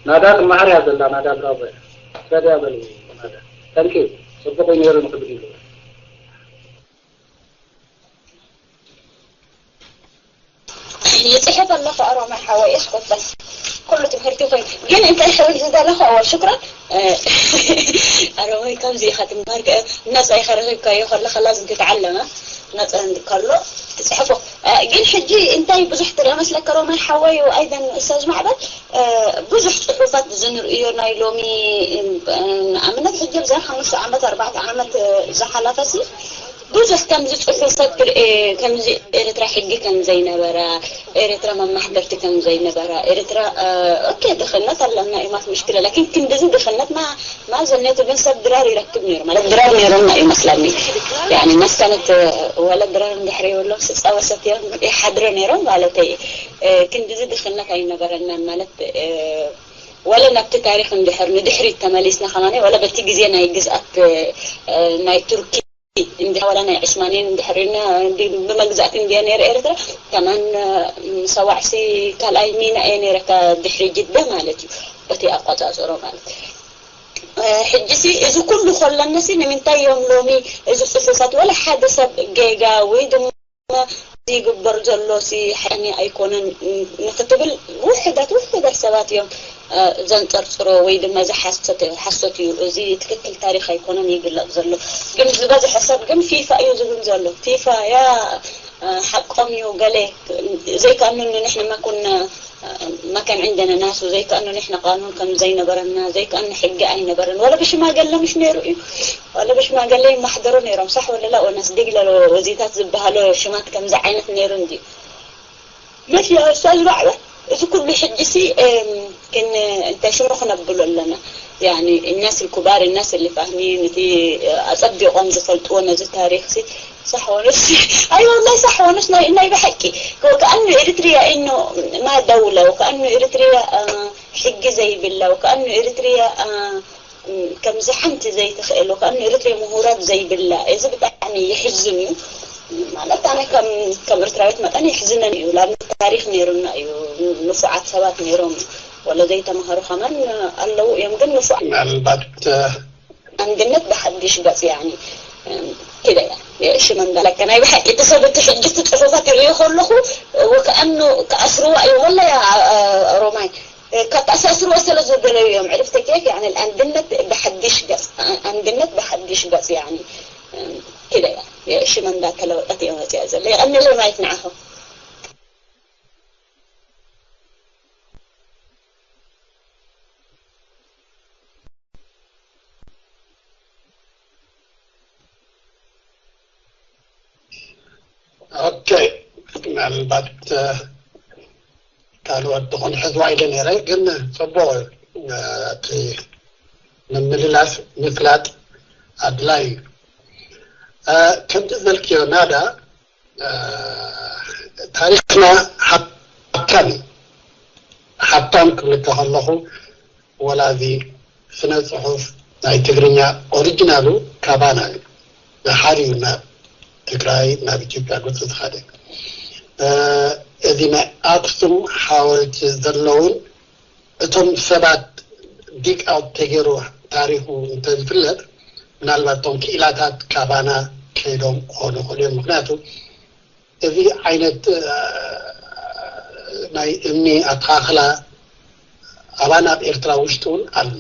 ናዳ ትመሃር እያ ዘላ። ናዳ ብራቮ እያ። ሰድያ በል ናዳ። Thank you። ጽቡቕ እዩ ነይሩ ንክብል ይብሉ። ይጽሕፍ ኣለኹ ኣሮማይ ሓወይ እስኮተስ ኩሉ ትምህርቲ ኮይኑ ግን እንታይ ክብል ዝደለኹ ኣወ ሽክራ ኣሮማይ ከምዚ ኢኻ ትምሃር ነፃ ኢኻ ረኺብካዮ ከለኻ ላዝም ትተዓለመ ነፃ ከሎ ትጽሕፎ ግን ሕጂ እንታይ ብዙሕ ትርኢ መስለካ ሮማይ ሓወይ ኣይደን እሳዝ ማዕበል ብዙሕ ጽሑፋት ዝንርእዮ ናይ ሎሚ ንኣብነት ሕጂ ብዛ ሓሙሽተ ዓመት ኣርባዕተ ዓመት ዝሓለፈሲ ብዙሕ ከምዚ ጽሑፋት ትርኢ ከምዚ ኤርትራ ሕጊ ከም ዘይነበራ ኤርትራ መማሕደርቲ ከም ዘይነበራ ኤርትራ ኦኬ ድኽነት ኣለና ኢማት ምሽክለ ላኪን ክንድዚ ድኽነት ማ ማዘነቱ ግን ሰብ ድራር ይረክብ ነይሩ ማለት ድራር ነይሮም እዩ መስለኒ ያኒ መስከነት ወለ ድራር እንድሕር የብሎም ስፃወሰት እዮም ይሓድሩ ነይሮም ማለት እዩ ክንድዚ ድኽነት ኣይነበረናን ማለት ወለ ናብቲ ታሪክ እንድሕር ንድሕሪት ተመሊስና ከማን ወለ በቲ ግዜ ናይ ግዝኣት ናይ ቱርኪ እንዲ ወላ ናይ ዕስማንያን እንድሕር ኢልና ብመግዛእቲ እንድያ ነይረ ኤርትራ ከማን ሰዋዕሲ ካልኣይ ሚና እየ ነይረ ድሕሪ ጅደ ማለት እዩ በቲ ኣቆፃፅሮ ማለት ሕጂሲ እዚ ኩሉ ከለነሲ ንምንታይ እዮም ሎሚ እዚ ፅሑፋት ወላ ሓደ ሰብ ጌጋ ወይ ድማ ይግበር ዘሎ ሲ ሓኒ ኣይኮነን ንክትብል ውሕዳት ውሕዳት ሰባት እዮም ዘንጠርጥሮ ወይ ድማ እዚ ሓሶት ሓሶት እዩ እዚ ትክክል ታሪክ ኣይኮነን ይግለፅ ዘሎ ግን ዝበዝሐ ሰብ ግን ፊፋ እዩ ዝብል ዘሎ ፊፋ ያ ሓቆም እዩ ገለ ዘይከኣኑኒ ንሕና ማኩና ما كان عندنا ناس وزي كأنه نحن قانون كم زي نبرنا زي كأنه حق أي نبرنا ولا بشماقل مش نيرو ولا بشماقل ما حضروا نيرهم صح ولا لا وناس دقلة وزيتات زبهلو شمات كم زعينة نيرو ندي مش يا أستاذ بعوة إذا كل حد جسي كن أنت شمخنا بقول لنا يعني الناس الكبار الناس اللي فاهمين في أصدقهم زفلتونا زي تاريخ سي صح ونس أي والله صح ونس ناي ناي بحكي وكأنه إريتريا إنه ما دولة وكأنه إريتريا آه حق زي بالله وكأنه إريتريا آه ከምዚ ሓንቲ ዘይትኽእል ወከኣኑ ኤርትርያ ምሁራት ዘይብላ እዚ ብጣዕሚ ይሕዝን እዩ ማለት ኣነ ከም ኤርትራዊት መጠን ይሕዝነን እዩ ላብ ታሪክ ነይሩና እዩ ንፉዓት ሰባት ነይሮም ወለ ዘይተምሃሩ ከማን ኣለዉ እዮም ግን ንፉዓት ምናልባት ኣንድነት ብሓድሽ ገፅ ያኒ كده يعني ሽመን በለከ ናይ ብሓቂ እቲ ሰብ እቲ ሕጂ እቲ ፅሑፋት ይሪኦ ከለኹ ወከኣኑ ክኣስርዋ እዩ ወላ ሮማይ ከተኣሳስርዎ ስለ ዝደለዩ እዮም ዕርፍቲ ኬፍ يعني الأندنة بحدش قص أندنة بحدش قص يعني كده يعني ሽመ እንዳተለወጠት እየ መፅያ ዘሎ የቐንለይ ማየት ንዓኹም ኦኬ ምናልባት ካልኦት ዝኾነ ሕዝዋ ኢለ ነይረ ግን ፅቡቕ እቲ ምምልላስ ምፍላጥ ኣድላይ እዩ ከምቲ ዝበልክዮ ናዳ ታሪክና ሃብታም እዩ ሃብታም ክብል ከለኹ ወላ እዚ ስነ ፅሑፍ ናይ ትግርኛ ኦሪጂናሉ ካባና እዩ ሓደ እዩ ናብ ትግራይ ናብ ኢትዮጵያ ገፁ ዝኸደ እዚ ናይ ኣክሱም ሓወልቲ ዘለውን እቶም ሰባት ዲግ ኣውት ተገይሩ ታሪኩ እንተዝፍለጥ ምናልባት እቶም ክኢላታት ካባና ከይዶም ክኾኑ ይኽእሉ እዮም ምክንያቱ እዚ ዓይነት ናይ እምኒ ኣተኻኽላ ኣባና ኣብ ኤርትራ ውሽጢ እውን ኣሎ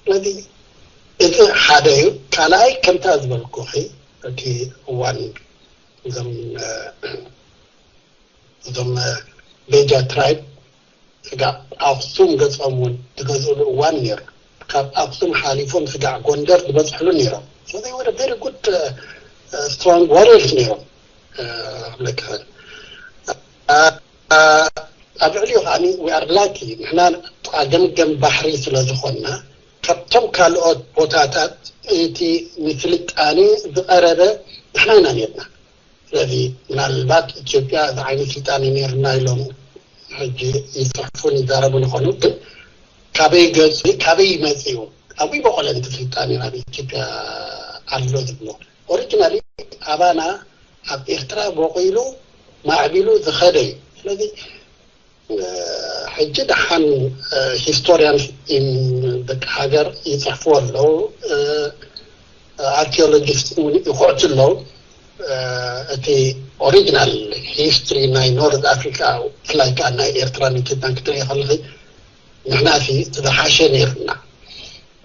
ስለዚ እዚ ሓደ እዩ ካልኣይ ከምታ ዝበልኩኺ እቲ እዋን እዞም እዞም ቤጃ ትራይብ ስጋዕ ኣክሱም ገጾም እውን ዝገዝእሉ እዋን ነይሩ ካብ ኣክሱም ሓሊፎም ስጋዕ ጎንደር ዝበፅሕሉ ነይሮም so they were very good uh, strong warriors ነይሮም ክብለካ ይኽእል ኣብ ልዕሊኡ ከዓ we are lucky ንሕና ጥቃ ገምገም ባሕሪ ስለ ዝኾንና ካብቶም ካልኦት ቦታታት እቲ ንስልጣኔ ዝቐረበ ንሕና ኢና ነርና ስለዚ ምናልባት ኢትዮጵያ ዝዓይነት ስልጣኔ ነርና ኢሎም ሕጂ ይፅሕፉን ይዛረቡን ይኾኑ ግን ካበይ ገፁ ካበይ ይመፅኡ ኣበይ በቆለ እንተ ስልጣኔ ናብ ኢትዮጵያ ኣሎ ዝብሎ ኦሪጂናሊ ኣባና ኣብ ኤርትራ በቂሉ ማዕቢሉ ዝኸደ እዩ ስለዚ ሕጂ ደሓን ሂስቶሪያን ደቂ ሃገር ይፅሕፍዎ ኣለዉ፣ ኣርኪኦሎጂስት እውን ይኹዕቱ ኣለዉ። እቲ ኦሪጂናል ሂስትሪ ናይ ኖርዝ ኣፍሪካ፣ ብፍላይ ከዓ ናይ ኤርትራን ኢትዮጵያን ክትርኢ ከለኺ፣ ንሕና እቲ ዝሓሸ ነይሩና።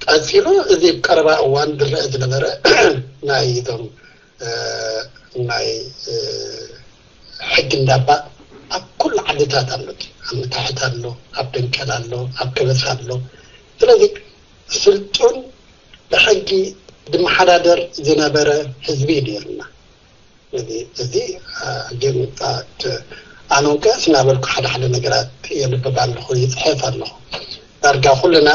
ቀፂሉ እዚ ቀረባ እዋን ዝረአ ዝነበረ ናይ ዞም ናይ ሕጊ እንዳባ ኣብ ኩሉ ዓድታት ኣሎ። ኣብ ምታሕት ኣሎ፣ ኣብ ደንከል ኣሎ፣ ኣብ ከበሳ ኣሎ። ስለዚ ስልጡን ብሕጊ ዝመሓዳደር ዝነበረ ህዝቢ እዩ ነይርና። እዚ ሕጂ ኣኖንቀስ እናበልኩ ሓደ ሓደ ነገራት የንብብ ኣለኹ፣ ይፅሕፍ ኣለኹ። ዳርጋ ኩልና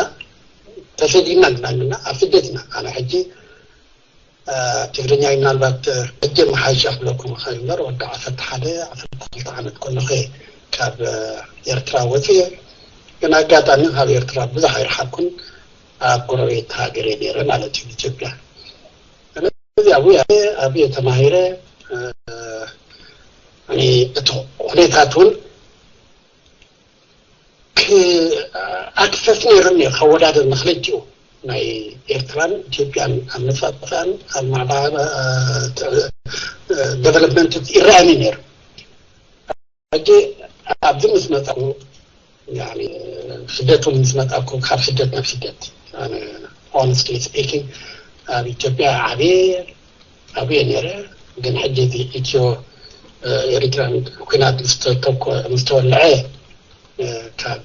ተሰዲድና ግናንና ኣብ ስደትና። ኣነ ሕጂ ትግርኛ ምናልባት ሕጂ መሓይሻ ክብለኩም ይኽእል እምበር፣ ወዲ ዓሰርተ ሓደ ዓሰርተ ክልተ ዓመት ከለኹ ካብ ኤርትራ ወፅየ። ግን ኣጋጣሚ ካብ ኤርትራ ብዙሕ ኣይረሓብኩን፣ ኣብ ጎረቤት ሃገር እየ ነይረ ማለት እዩ፣ ኢትዮጵያ። እዚ ኣብየ ኣብየ ተማሂረ። እቲ ኩነታት እውን ኣክሰስ ነይሩኒ ከወዳደር ንክልቲኡ ናይ ኤርትራን ኢትዮጵያን ኣብ መፃፅኣን ኣብ ማዕባበ ደቨሎፕመንት ይረኣኒ ነይሩ። ሕጂ ኣብዚ ምስ መፀኹ ስደት እውን ምስ መፃኩ ካብ ስደት ናብ ስደት ኣነ ሆነስትሊ ስፒኪንግ ኣብ ኢትዮጵያ ዓብየ ዓብየ ነይረ። ግን ሕጂ እዚ ኢትዮ ኤሪትራን ኩናት ምስ ተወልዐ ካብ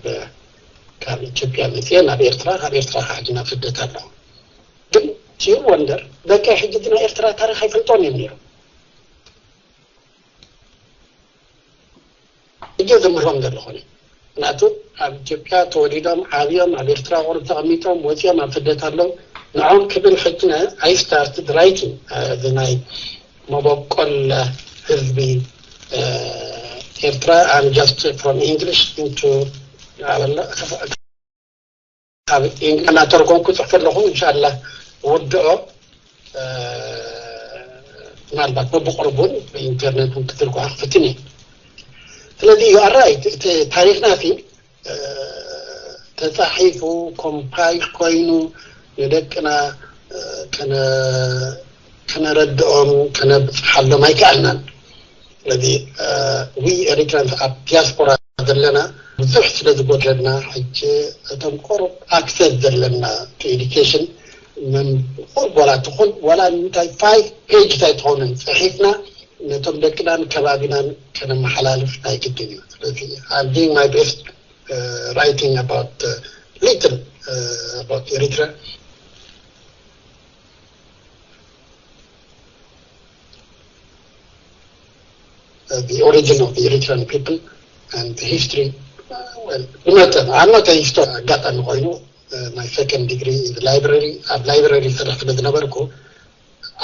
ካብ ኢትዮጵያ መፅየ ናብ ኤርትራ፣ ካብ ኤርትራ ከዓ ሕጂ ናብ ስደት ኣለኹ። ግን ቲዩር ወንደር በቃ ሕጂ ናይ ኤርትራ ታሪክ ኣይፈልጦን እዮም ነይሮም። እየ ዘምህሮም ዘለኹ። ምክንያቱ ኣብ ኢትዮጵያ ተወሊዶም ዓብዮም ኣብ ኤርትራ ቁሩብ ተቐሚጦም ወፂኦም ኣብ ስደት ኣለዉ። ንዖም ክብል ሕጂ I started writing፣ እዚ ናይ መበቆል ህዝቢ ኤርትራ። I'm just from English into ካብ እናተርጎምኩ ፅሕፈ ኣለኹ። እንሻላ ወድኦ ምናልባት በብቅርቡን ብኢንተርኔት ክትርጓ ክፍትን እየ። ስለዚ እዩ ኣራይ እቲ ታሪክና ሲ ተፃሒፉ ኮምፓይል ኮይኑ ንደቅና ከነረድኦም ኣይከኣልናን። ስለዚ ዊ ኤሪትራንስ ኣብ ዲያስፖራ ዘለና ብዙሕ ስለ ዝጎድለና ሕጂ እቶም ቁሩብ ኣክሰስ ዘለና ኤዱኬሽን ቁሩብ ዋላ ትኹን ዋላ እንታይ ፋይቭ ፔጅ እንታይ ትኸውን ፅሒፍና ነቶም ደቅናን ከባቢናን ከነመሓላልፍ ናይ ግድን እዩ። ስለዚ I'm doing my best writing about little about Eritrea. The origin of the Eritrean people and the history. ብመጠን I'm not a historian ኣጋጣሚ ኮይኑ my second degree library ኣብ library ይሰርሕ ስለ ዝነበርኩ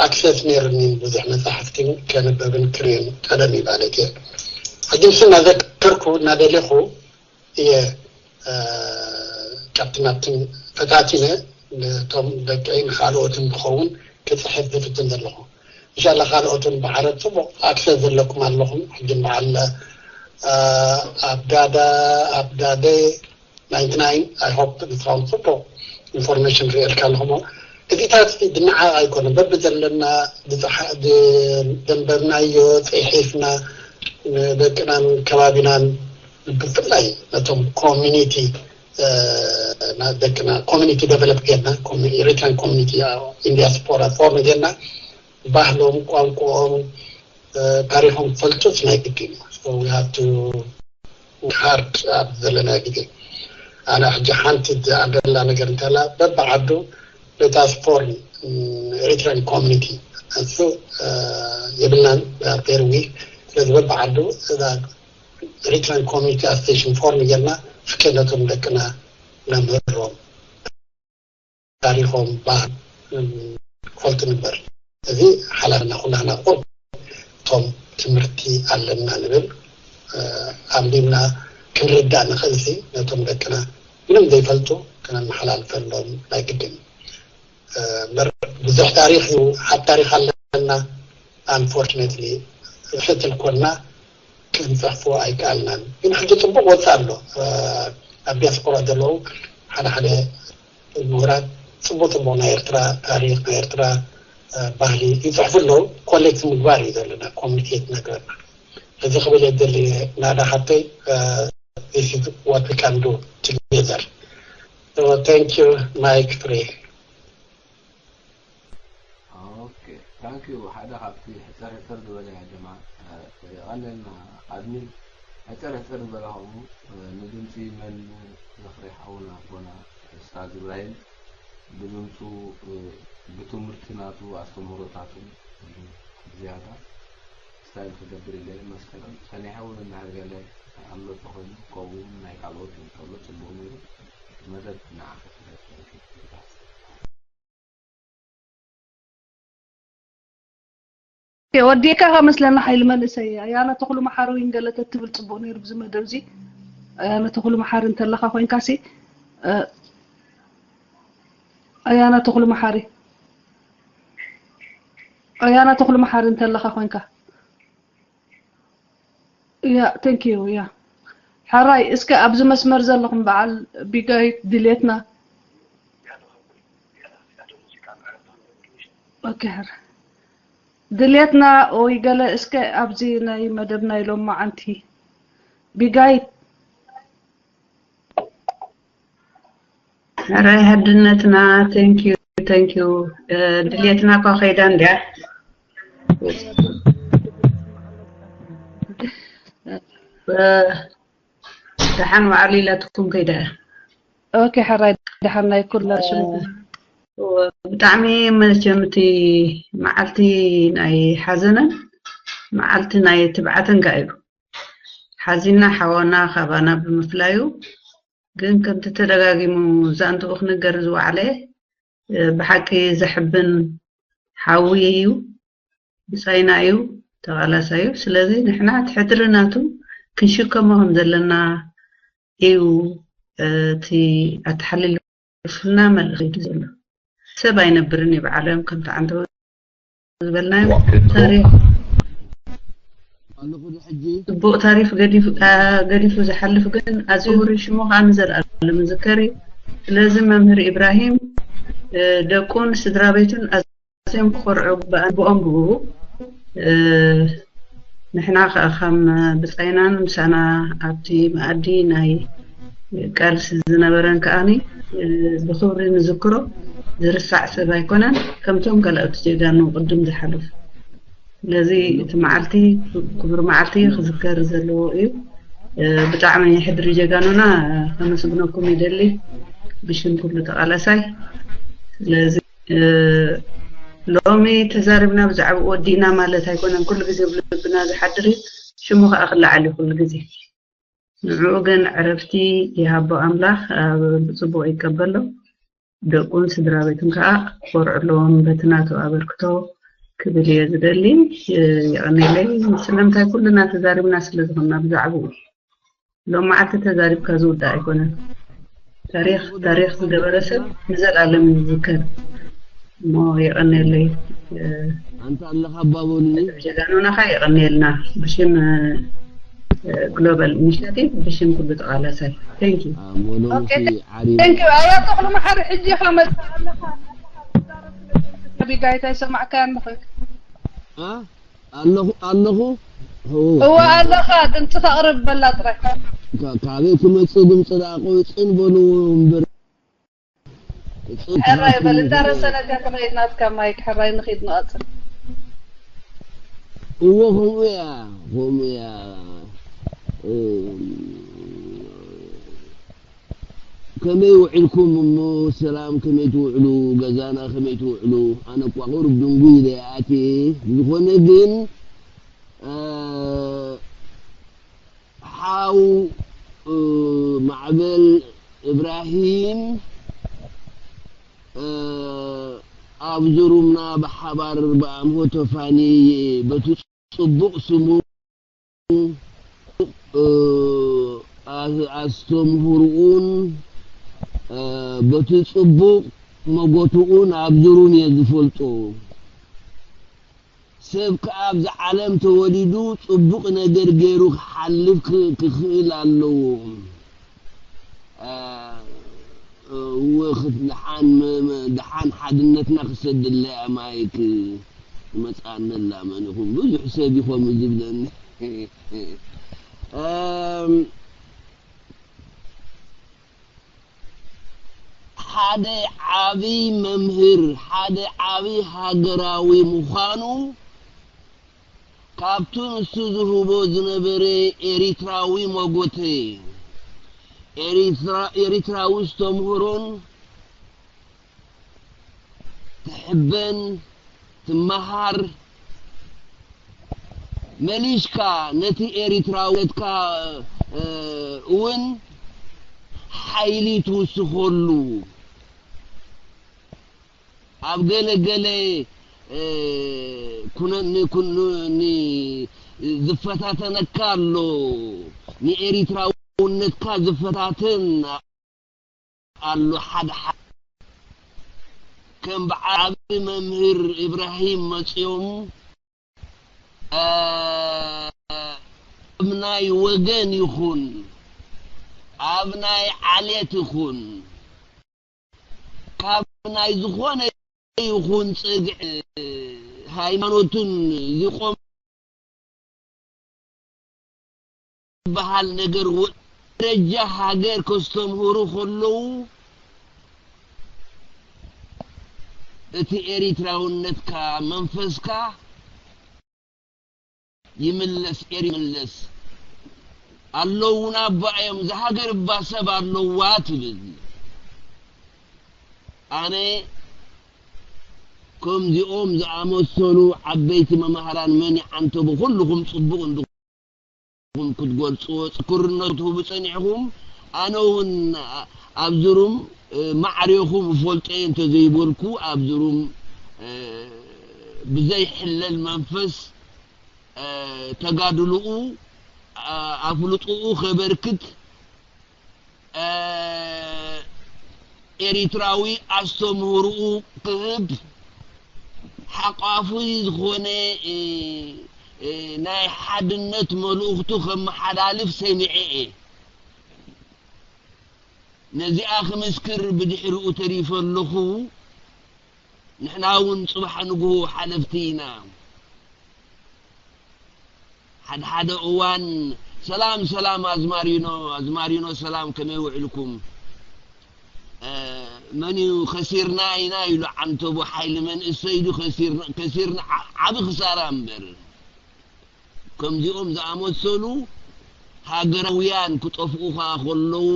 ኣክሰስ ነይርኒ ብዙሕ መፅሓፍቲ ከንበብን ክርእን ቀደም እዩ ማለት እየ። ሕጂ ምስ እናዘከርኩ እናደሌኹ እየ ካብቲ ናብትን ፈታቲነ ነቶም ደቀይ ንካልኦትን ክኸውን ክፅሕፍ ዝፍትን ዘለኹ። እንሻላ ካልኦትን ብዓረብ ፅቡቕ ኣክሰስ ዘለኩም ኣለኹም። ሕጂ በዓል ኣብ ዳዳ ኣብ ዳደ ናይንቲ ናይን I hope ንስኻውን ፅቡቕ ኢንፎርሜሽን ርኢ ኣልካ ኣለኹሞ። እዚታት ድንዓቕ ኣይኮነ በብዘለና ዘንበብናዮ ፅሒፍና ንደቅናን ከባቢናን ብፍላይ ነቶም ኮሚኒቲ ደቅና ኮሚኒቲ ደቨሎፕ ጌርና ኤሪትራን ኮሚኒቲ ኢንዲያስፖራ ፎርም ጌርና ባህሎም ቋንቋኦም ታሪኾም ፈልጡት ናይ ግዲ እዩ። ሃርድ ኣብ ዘለና ግዜ ኣነ ሕጂ ሓንቲ ዝኣደላ ነገር እንተላ በብዓዱ ቤታስ ፎርም ኤሪትራን ኮሚኒቲ እሱ የብልናን ር ዊክ ስለዚ በብዓዱ ኤሪትራን ኮሚኒቲ ኣስቴሽን ፎርም ጌርና ፍቀነቶም ደቅና ነምህሮም ታሪኾም ባህል ክፈልጡ ንበር እዚ ሓላፍና ኩላና ቁር እቶም ትምህርቲ ኣለና ንብል ኣንቢብና ክንርዳእ ንኽእል ሲ ነቶም ደቅና ምንም ዘይፈልጡ ከነመሓላልፈሎም ናይ ግድን እምበር ብዙሕ ታሪክ እዩ ሓብ ታሪክ ኣለና ኣንፎርትነትሊ ሕትል ኮና ክንፀሕፎ ኣይከኣልናን። ግን ሕጂ ፅቡቕ ወፃ ኣሎ። ኣብ ዲያስፖራ ዘለዉ ሓደ ሓደ ምሁራት ፅቡቅ ፅቡቅ ናይ ኤርትራ ታሪክ፣ ናይ ኤርትራ ባህሊ ይፅሕፉ ኣለዉ። ኮሌክት ምግባር እዩ ዘለና፣ ኮሚኒኬት ነግረና። እዚ ክብል የደሊ ናዳ ሓተይ። This is what we can do together. So thank you, Mike three. ኦኬ፣ ታንክ ዩ። ሓደ ካብቲ ሕፅር ሕፅር ዝበለ ድማ የቐነልና። ኣድሚን ሕፅር ሕፅር ዝበለ ከምኡ ንድምፂ መን ዝኽሪ ሓውና ኣቦና ኡስታዝ ኢብራሂም ብድምፁ ብትምህርቲ ናቱ ኣስተምህሮታቱ ዝያዳ ስታይል ክገብር ኢለ መስከረም ሰኒሐ እውን እንድሕር ገለ ኣምለጦ ኮይኑ ከምኡ እውን ናይ ካልኦት እንተሎ ፅቡቅ ነይሩ መደብ ንዓኸ ክለጥ ወዲእካ ከመስለና ሓይሊ መንእሰይ ኣያና ተኽሉ መሓሪ ወይን ገለ ተትብል ጽቡቅ ነይሩ ብዚ መደብ እዚ ኣያና ተኽሉ መሓሪ እንተለኻ ኮይንካ ሲ ኣያና ተኽሉ መሓሪ ኣያና ተኽሉ መሓሪ እንተለኻ ኮይንካ ያ thank you ያ ሓራይ እስከ ኣብዚ መስመር ዘለኹም በዓል ቢጋይት ድሌትና ኦኬ ሓራይ ድሌትና ወይ ገለ እስከ ኣብዚ ናይ መደብ ናይ ሎማዓንቲ ቢጋይት ሕራይ ሓድነትና thank you thank you ድሌትና እኳ ከይዳ እንድያ ደሓን ዋዕሉ ኢላትኩም ከይዳ እያ ኦኬ ሕራይ ደሓን ናይ ኩላ ሽሙ ብጣዕሚ መቸም እቲ መዓልቲ ናይ ሓዘነን መዓልቲ ናይ ትብዓተን ከኣ እዩ ሓዚና ሓወና ካባና ብምፍላዩ ግን ከምቲ ተደጋጊሙ ዛንትኡ ክንገር ዝወዓለ ብሓቂ ዘሕብን ሓዊ እዩ ብጻይና እዩ ተቓላሳዩ ስለዚ ንሕና እቲ ሕድሪ ናቱ ክንሽከሞ ከም ዘለና እዩ እቲ ኣተሓልልፍና መልእኽቲ ዘሎ ሰብ ኣይነብርን እዩ ብዓለም ከምቲ ዓንተው ዝበልናዮ ታሪኽ ጽቡቕ ታሪፍ ገዲፉ ዝሓልፍ ግን ኣዝዩ ውሩይ ሽሙ ከዓ ንዘለኣለም ዝከር እዩ። ስለዚ መምህር ኢብራሂም ደቁን ስድራ ቤቱን ኣዝዮም ክኾርዑ ይግባእ ብኦም ብኡ ንሕና ከዓ ከም ብፃይናን ምሳና ኣብቲ መኣዲ ናይ ቃልሲ ዝነበረን ከዓኒ ብኽብሪ ንዝክሮ ዝርሳዕ ሰብ ኣይኮነን ከምቶም ካልኦት ጀጋኑ ቅድም ዝሓለፉ ስለዚ እቲ መዓልቲ ክቡር መዓልቲ ክዝከር ዘለዎ እዩ ብጣዕሚ ሕድሪ ጀጋኑና ከመስግነኩም ይደሊ ብሽም ኩሉ ተቃላሳይ ስለዚ ሎሚ ተዛሪብና ብዛዕባ ወዲእና ማለት ኣይኮነን ኩሉ ግዜ ብልብና ዝሓድር እዩ ሽሙ ከዓ ክለዓል እዩ ኩሉ ግዜ ንዕኡ ግን ዕረፍቲ ይሃቦ ኣምላኽ ብፅቡቅ ይቀበሎ ደቁን ስድራ ቤቱን ከዓ ክኮርዑ ኣለዎም በቲ ናቱ ኣበርክቶ ክብል እየ ዝደሊ የቀኔለይ ስለምንታይ ኩልና ተዛሪብና ስለ ዝኮና ብዛዕባኡ ሎም መዓልቲ ተዛሪብካ ዝውዳእ ኣይኮነን ታሪክ ታሪክ ዝገበረ ሰብ ንዘላለም እዩ ዝዝከር እሞ የቀኔለይ ኣንታ ኣለኻ ኣባበሉኒ ጀጋኑና ከ የቀኔልና ብሽም ግሎባል ኢኒሽቲቭ ብሽም ኩሉ ተቃላሳይ thank you thank you ኣያ ተኽሉ መሓሪ ሕጂ ኢኻ መጽእ ኣለኻ ቢጋይታ ይሰማዕካ ኣለኸ ኣለኹ ኣለኹ እወ ኣለኻ ድምፂ ተቕርብ በላ ጥራይ ካበይ ክመፅእ ድምፂ ደኣ ቆፅን በልዎ እምበር ሕራይ በል እንዳረሰነካ ክንኸይድ ናትካ ማይክ ሕራይ ንኺድ ንቐፅል እዎ ከምኡ እያ ከምኡ እያ ከመይ ውዒልኩም እሞ ሰላም ከመይ ትውዕሉ ገዛና ከመይ ትውዕሉ ኣነ እኳ ቁሩብ ድንጉይ ኢለ ኣትየ ብዝኾነ ግን ሓው ማዕበል እብራሂም ኣብዚ ሩምና ብሓባር ብኣምሆ ተፋንየ በቲ ጽቡቕ ስሙ ኣስተምህርኡን በቲ ጽቡቕ መጎትኡን ኣብዚ ሩም እየ ዝፈልጦ። ሰብ ከኣ ኣብዚ ዓለም ተወሊዱ ጽቡቕ ነገር ገይሩ ክሓልፍ ክ-፣ ክኽእል ኣለዎ። እ፣ እወ፣ ክት-፣ ደሓን መ-፣ መ-፣ ደሓን ሓድነትና ክሰድለያ ማይክ ይመጽኣኒ ኣላ። መን ይኹን ብዙሕ ሰብ እዩ ከምኡ ዝብለኒ። እም፣ ሓደ ዓቢ መምህር፣ ሓደ ዓቢ ሃገራዊ ምዃኑ ካብቱ ንሱ ዝህቦ ዝነበረ ኤሪትራዊ መጎተ፣ ኤሪትራ-፣ ኤሪትራዊ ዝተምህሮን ትሕበን፣ ትመሃር፣ መሊሽካ ነቲ ኤሪትራውነትካ፣ እ፣ እውን ሓይሊ ትውስኸሉ። ኣብ ገለ ገለ፣ እ፣ ኩነ-፣ ን-፣ ኩን-፣ ን-፣ ዝፈታተነካ ኣሎ፣ ንኤሪትራውነትካ ዝፈታተን ኣሎ። ሓደ ሓደ ከም በዓል ዓቢ መምህር ኢብራሂም መጺኦም፣ እ፣ ኣብ ናይ ወገን ይኹን፣ ኣብ ናይ ዓሌት ይኹን፣ ካብ ናይ ዝኾነ ይኹን ጸግዒ ሃይማኖትን ዝቆም ዝበሃል ነገር ወ-፣ ደረጃ ሃገር ከስተምህሩ ከለዉ፣ እቲ ኤሪትራውነትካ መንፈስካ ይምለስ፣ ኤሪ ይምለስ። ኣለዉና እባ እዮም፣ እዛ ሃገር እባ ሰብ ኣለዋ ትብል። ኣነ ከምዚኦም ዝኣመሰሉ ዓበይቲ መማህራን መን ይዓንተቡ፣ ኩልኹም ጽቡቕ እንድኹም ክትገልጽዎ፣ ጽኩርነት ክትህቡ ጸኒሕኹም፣ ኣነ እውን ኣብዚ ሩም፣ እ፣ ማዕሬኹም እፈልጦ እየ እንተዘይበልኩ፣ ኣብዚ ሩም፣ እ፣ ብዘይሕለል መንፈስ፣ እ፣ ተጋድልኡ፣ እ፣ ኣፍልጥኡ ከበርክት፣ እ፣ ኤሪትራዊ ኣስተምህርኡ ክህብ፣ ሓቋፊ ዝኾነ፣ እ፣ እ፣ ናይ ሓድነት መልእኽቱ ከመሓላልፍ ሰሚዐ እየ። ነዚኣ ክምስክር ብድሕሪኡ ተሪፈ ኣለኹ። ንሕና እውን ጽባሕ ንግሆ ሓለፍቲ ኢና። ሓደ ሓደ እዋን፣ ሰላም፣ ሰላም ኣዝማሪኖ፣ ኣዝማሪኖ ሰላም፣ ከመይ ውዕልኩም? እ፣ መን እዩ ከሲርና ኢና ኢሉ ዓንተቦ ሓይሊ መንእሰይ ኢሉ ከሲርና፣ ከሲርና ዓ-፣ ዓቢ ክሳራ እምበር። ከምዚኦም ዝኣመሰሉ ሃገራውያን ክጠፍኡ ከኣ ከለዉ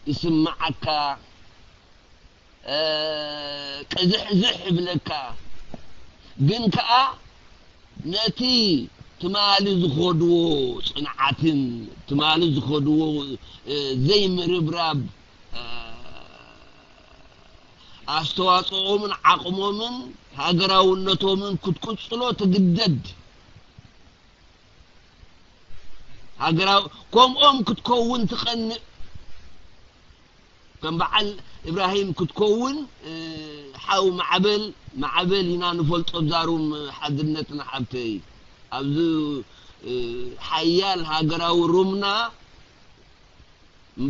ይስምዓካ። እ፣ ቅዝሕዝሕ ይብለካ። ግን ከኣ ነቲ ትማሊ ዝኸድዎ ጽንዓትን ትማሊ ዝኸድዎ፣ እ፣ ዘይምርብራብ፣ እ፣ ኣስተዋጽኦምን ዓቕሞምን ሃገራውነቶምን ክትቅጽሎ ትግደድ። ሃገራዊ ከምኦም ክትከውን ትቐንእ። ከም በዓል ኢብራሂም ክትከውን፣ እ፣ ሓው ማዕበል፣ ማዕበል ኢና ንፈልጦ ኣብዛ ሩም ሓድነትና ሓብተይ። ኣብዚ፣ እ፣ ሓያል ሃገራዊ ሩምና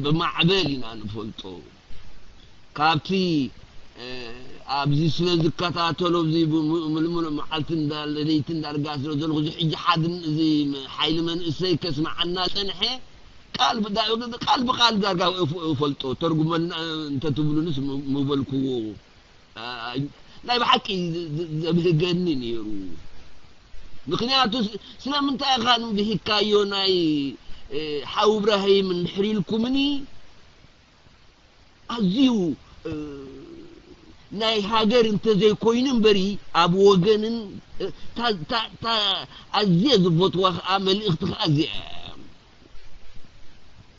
ብማዕበል ኢና ንፈልጦ። ካብቲ፣ እ፣ ኣብዚ ስለ ዝከታተሎ፣ ኣብዚ ብምሉእ መዓልቲ እንዳ-፣ ለይቲ እንዳርጋ ስለ ዘለኹ፣ እዚ ሕጂ ሓድን-፣ እዚ ሓይሊ መንእሰይ ከስምዓና ጸንሐ፣ ቃል ብዳ-፣ ቃል ብቃል ዳርጋ እፍ-፣ እፈልጦ፣ ተርጉመልና እንተትብሉንስ ም-፣ ምበልክዎ። ኣ-፣ ናይ ብሓቂ ዝ-፣ ዝ-፣ ዘብህገኒ ነይሩ። ምኽንያቱ ስ-፣ ስለምንታይ ኢኻ ንብሂካዮ ናይ፣ እ፣ ሓው እብራሂም እንድሕር ኢልኩምኒ፣ ኣዝዩ፣ እ፣ ናይ ሃገር እንተዘይኮይኑ እምበሪ፣ ኣብ ወገንን፣ እ፣ ታ-፣ ታ-፣ ታ-፣ ኣዝየ ዝፈትዋ ኸኣ መልእኽቲ ኸኣ እዚኣ እያ።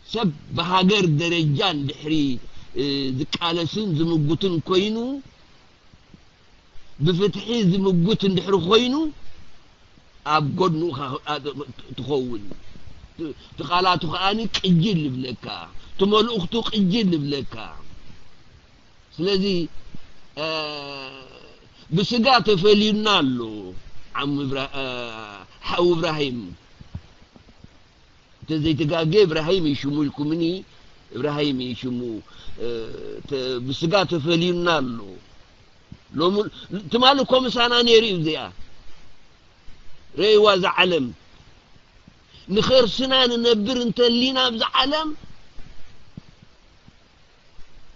ሰብ ብሃገር ደረጃ እንድሕሪ፣ እ፣ ዝቃለስን ዝምጉትን ኮይኑ፣ ብፍትሒ ዝምጉት እንድሕሪ ኮይኑ፣ ኣብ ጎድኑ ኸ-፣ ኣ-፣ ትኸውን። ት-፣ ትቓላቱ ከኣ ቅጅል ይብለካ፣ ትመልእኽቱ ቅጅል ይብለካ። ስለዚ፣ እ፣ ብስጋ ተፈልዩና ኣሎ። ዓሙ እብራ-፣ እ፣ ሓው እብራሂም። እንተ ዘይተጋገ እብራሂም እዩ ሽሙ ኢልኩምኒ። እብራሂም እዩ ሽሙ። እ፣ ተ-፣ ብስጋ ተፈልዩና ኣሎ። ሎሚ ትማሊ እኮ ምሳና ነይሩ እዩ እዚኣ። ረእይዋ እዛ ዓለም። ንኸርስና ንነብር እንተሊና ኣብዚ ዓለም፣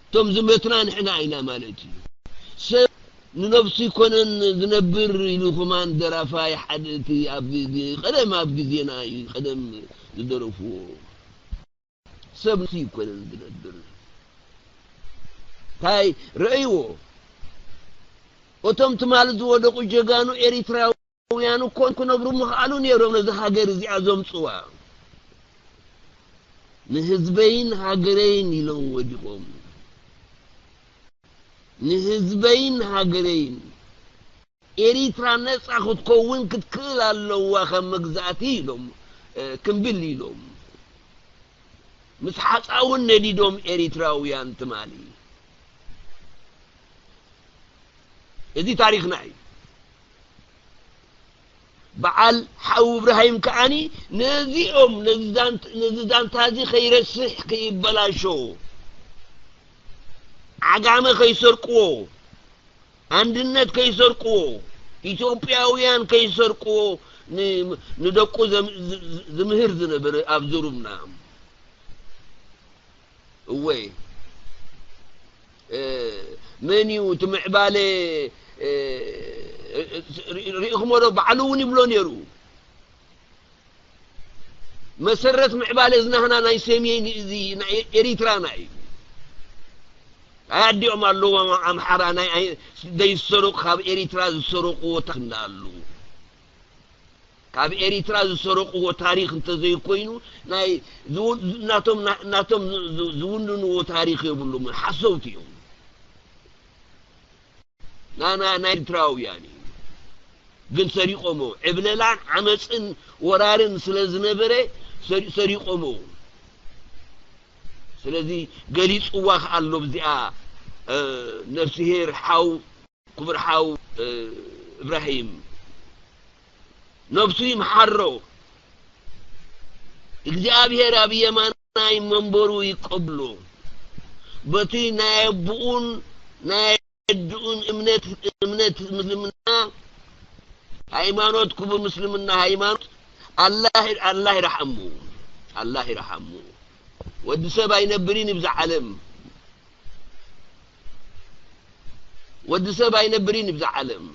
እቶም ዝመትና ንሕና ኢና ማለት እዩ። ሰብ ንነብሱ ይኮነን ዝነብር ኢሉ ከማን ደራፋይ ሓደ እቲ ኣብ ግ-፣ ግ-፣ ቀደም ኣብ ግዜና እዩ ቀደም ዝደረፍዎ። ሰብ ንሱ ይኮነን ዝነብር። እንታይ ረእይዎ? እቶም ትማሊ ዝወደቁ ጀጋኑ ኤሪትራውያን እኮ ክነብሩ ምኽኣሉ ነይሮም ነዚ ሃገር እዚኣ ዘምጽዋ። ንህዝበይን ሃገረይን ኢሎም ወዲቖም። ንህዝበይን ሃገረይን። ኤሪትራ ነጻ ክትከውን ክትክእል ኣለዋ ካብ መግዛእቲ ኢሎም፣ እ፣ ክምብል ኢሎም። ምስ ሓጻውን ነዲዶም ኤሪትራውያን ትማሊ። እዚ ታሪኽና እዩ። በዓል ሓው እብራሂም ከዓኒ ነዚኦም፣ ነዚ ዛንት-፣ ነዚ ዛንታ እዚ ከይረስሕ ከይበላሾ፣ ዓጋመ ከይሰርቅዎ፣ ኣንድነት ከይሰርቅዎ፣ ኢትዮጵያውያን ከይሰርቅዎ ን-፣ ንደቁ ዘም-፣ ዝ-፣ ዝ-፣ ዝምህር ዝነበረ ኣብ ዙሩምና። እወ። እ፣ መን እዩ እቲ ምዕባለ፣ እ፣ እ፣ እ፣ ሪኢኹሞ ዶ? ባዕሉ እውን ይብሎ ነይሩ። መሰረት ምዕባለ እዚ ናህና ናይ ሰሜን እዚ ናይ ኤሪትራና እዩ። ኣይ ኣዲኦም ኣለዎም ኣምሓራ ናይ ኣይ-፣ ዘይሰረቁ ካብ ኤሪትራ ዝሰረቁዎ ታሪኽ እንዳኣሉ። ካብ ኤሪትራ ዝሰረቁዎ ታሪኽ እንተዘይኮይኑ ናይ ዝው-፣ ናቶም፣ ናቶም ዝ-፣ ዝ-፣ ዝውንንዎ ታሪኽ የብሉምን። ሓሰውቲ እዮም። ናና ናይ ኤርትራውያን እዩ። ግን ሰሪቆሞ። ዕብለላን ዓመፅን ወራርን ስለ ዝነበረ ሰሪ-፣ ሰሪቆሞ። ስለዚ ገሊፅዋ ከኣ ኣሎ ብዚኣ፣ እ፣ ነፍስሄር ሓው፣ ክቡር ሓው፣ እ፣ እብራሂም። ነፍሱ ይምሓሮ። እግዚኣብሔር ኣብ የማናይ መንበሩ ይቀብሎ። በቲ ናይ ኣቦኡን ናይ ኣድኡን እምነት፣ እምነት ምስልምና ሃይማኖት፣ ክቡር ምስልምና ሃይማኖት፣ ኣላህ፣ ኣላህ ይርሓሙ። ኣላህ ይርሓሙ። ወዲ ሰብ ኣይነብርን ይብዛ ዓለም። ወዲ ሰብ ኣይነብርን ይብዛ ዓለም።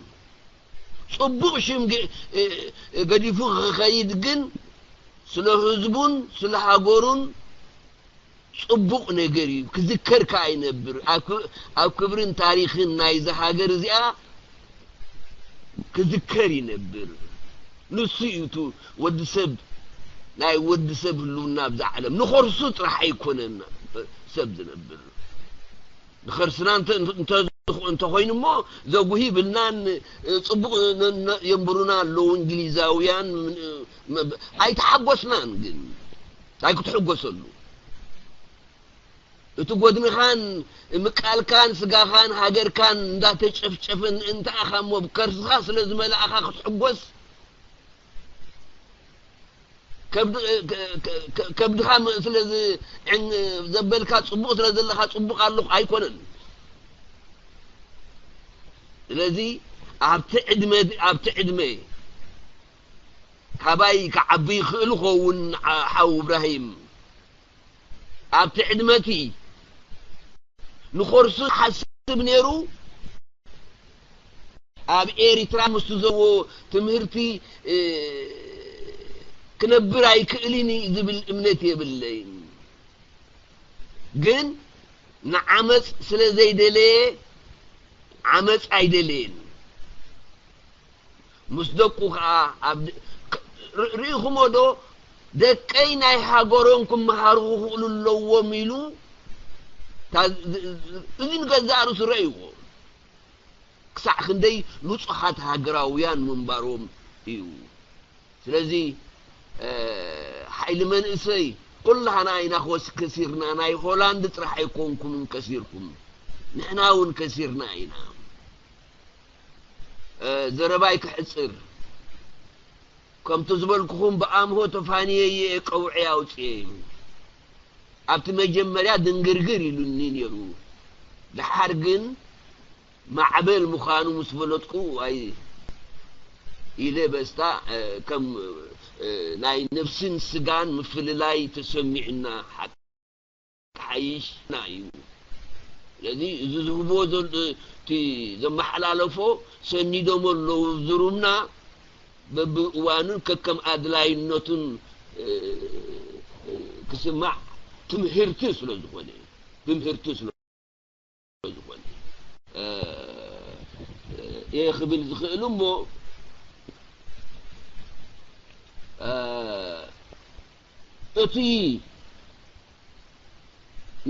ጽቡቕ ሽም ገ-፣ እ-፣ እ-፣ ገዲፉ ክኸይድ ግን ስለ ህዝቡን ስለ ሃገሩን ጽቡቕ ነገር እዩ። ክዝከር ከኣ ይነብር። ኣብ ክ-፣ ኣብ ክብርን ታሪኽን ናይዛ ሃገር እዚኣ ክዝከር ይነብር። ንሱ እዩ እቲ ወዲ ሰብ፣ ናይ ወዲ ሰብ ህልውና ኣብዛ ዓለም። ንኸርሱ ጥራሕ ኣይኮነን ሰብ ዝነብር። ንኸርስና እንተ-፣ እንተ-፣ እንተኾይኑ እሞ ዘጉሂ ብልናን ጽቡቕ ነ-፣ ነ-፣ የንብሩና ኣለዉ እንግሊዛውያን። ም-፣ ም-፣ ኣይተሓጎስናን ግን ኣይክትሕጎሰሉ። እቲ ጎድንኻን ምቃልካን ስጋኻን ሃገርካን እንዳተጨፍጨፈ እንተኣኻ እሞ ብከርስኻ ስለ ዝመልኣኻ ክትሕጎስ ከብድ-፣ ከ-፣ ከ-፣ ከ-፣ ከብድኻ ም-፣ ስለ ዝ-፣ ዕን-፣ ዘበልካ ጽቡቕ ስለ ዘለኻ ጽቡቕ ኣለኹ ኣይኮነን። ስለዚ ኣብቲ ዕድመ፣ ኣብቲ ዕድመ ካባይ ክዓቢ ይኽእል ይኸውን ዓ-፣ ሓው እብራሂም። ኣብቲ ዕድመቲ ንኸርሱ ሓስብ ነይሩ። ኣብ ኤሪትራ ምስቲ ዘለዎ ትምህርቲ፣ እ፣ ክነብር ኣይክእልን እዩ ዝብል እምነት የብለይን። ግን ንዓመጽ ስለ ዘይደለየ ዓመጽ ኣይደለየን። ምስ ደቁ ኸኣ ኣብ ድ-፣ ክ-፣ ር-፣ ርኢኹሞ ዶ? ደቀይ ናይ ሃገሮም ክመሃሩ ክኽእሉ ኣለዎም ኢሉ፣ እታ ዝ-፣ ዝ-፣ እዚ ንገዛእ ርእሱ ረእይዎ። ክሳዕ ክንደይ ንጹሃት ሃገራውያን ምንባሮም እዩ። ስለዚ፣ እ፣ ሓይሊ መንእሰይ ኩላህና ኢና ክወስ-፣ ከሲርና። ናይ ሆላንድ ጥራሕ ኣይኮንኩምን ከሲርኩም፣ ንሕና እውን ከሲርና ኢና። እ፣ ዘረባይ ክሕጽር፣ ከምቲ ዝበልኩኹም ብኣምሆ ተፋንየዮ እየ፣ ቀውዒ ኣውፅኤ ኢሉ። ኣብቲ መጀመርያ ድንግርግር ኢሉኒ ነይሩ። ደሓር ግን ማዕበል ምዃኑ ምስ ፈለጥኩ፣ ኣይ ኢለ በስታ፣ እ፣ ከም፣ እ፣ ናይ ነፍስን ስጋን ምፍልላይ ተሰሚዑና፣ ሓቂ ሓይሽና እዩ። ስለዚ እዚ ዝህብዎ ዘሎ፣ እቲ ዘመሓላለፎ ሰኒዶሞ ኣለዉ ዝሩምና፣ በብእዋኑን ከከም ኣድላይነቱን፣ እ፣ እ፣ ክስማዕ ትምህርቲ ስለ ዝኾነ፣ ትምህርቲ ስለ ዝኾነ፣ እ፣ እየ ክብል ዝኽእል እሞ፣ እ፣ እቲ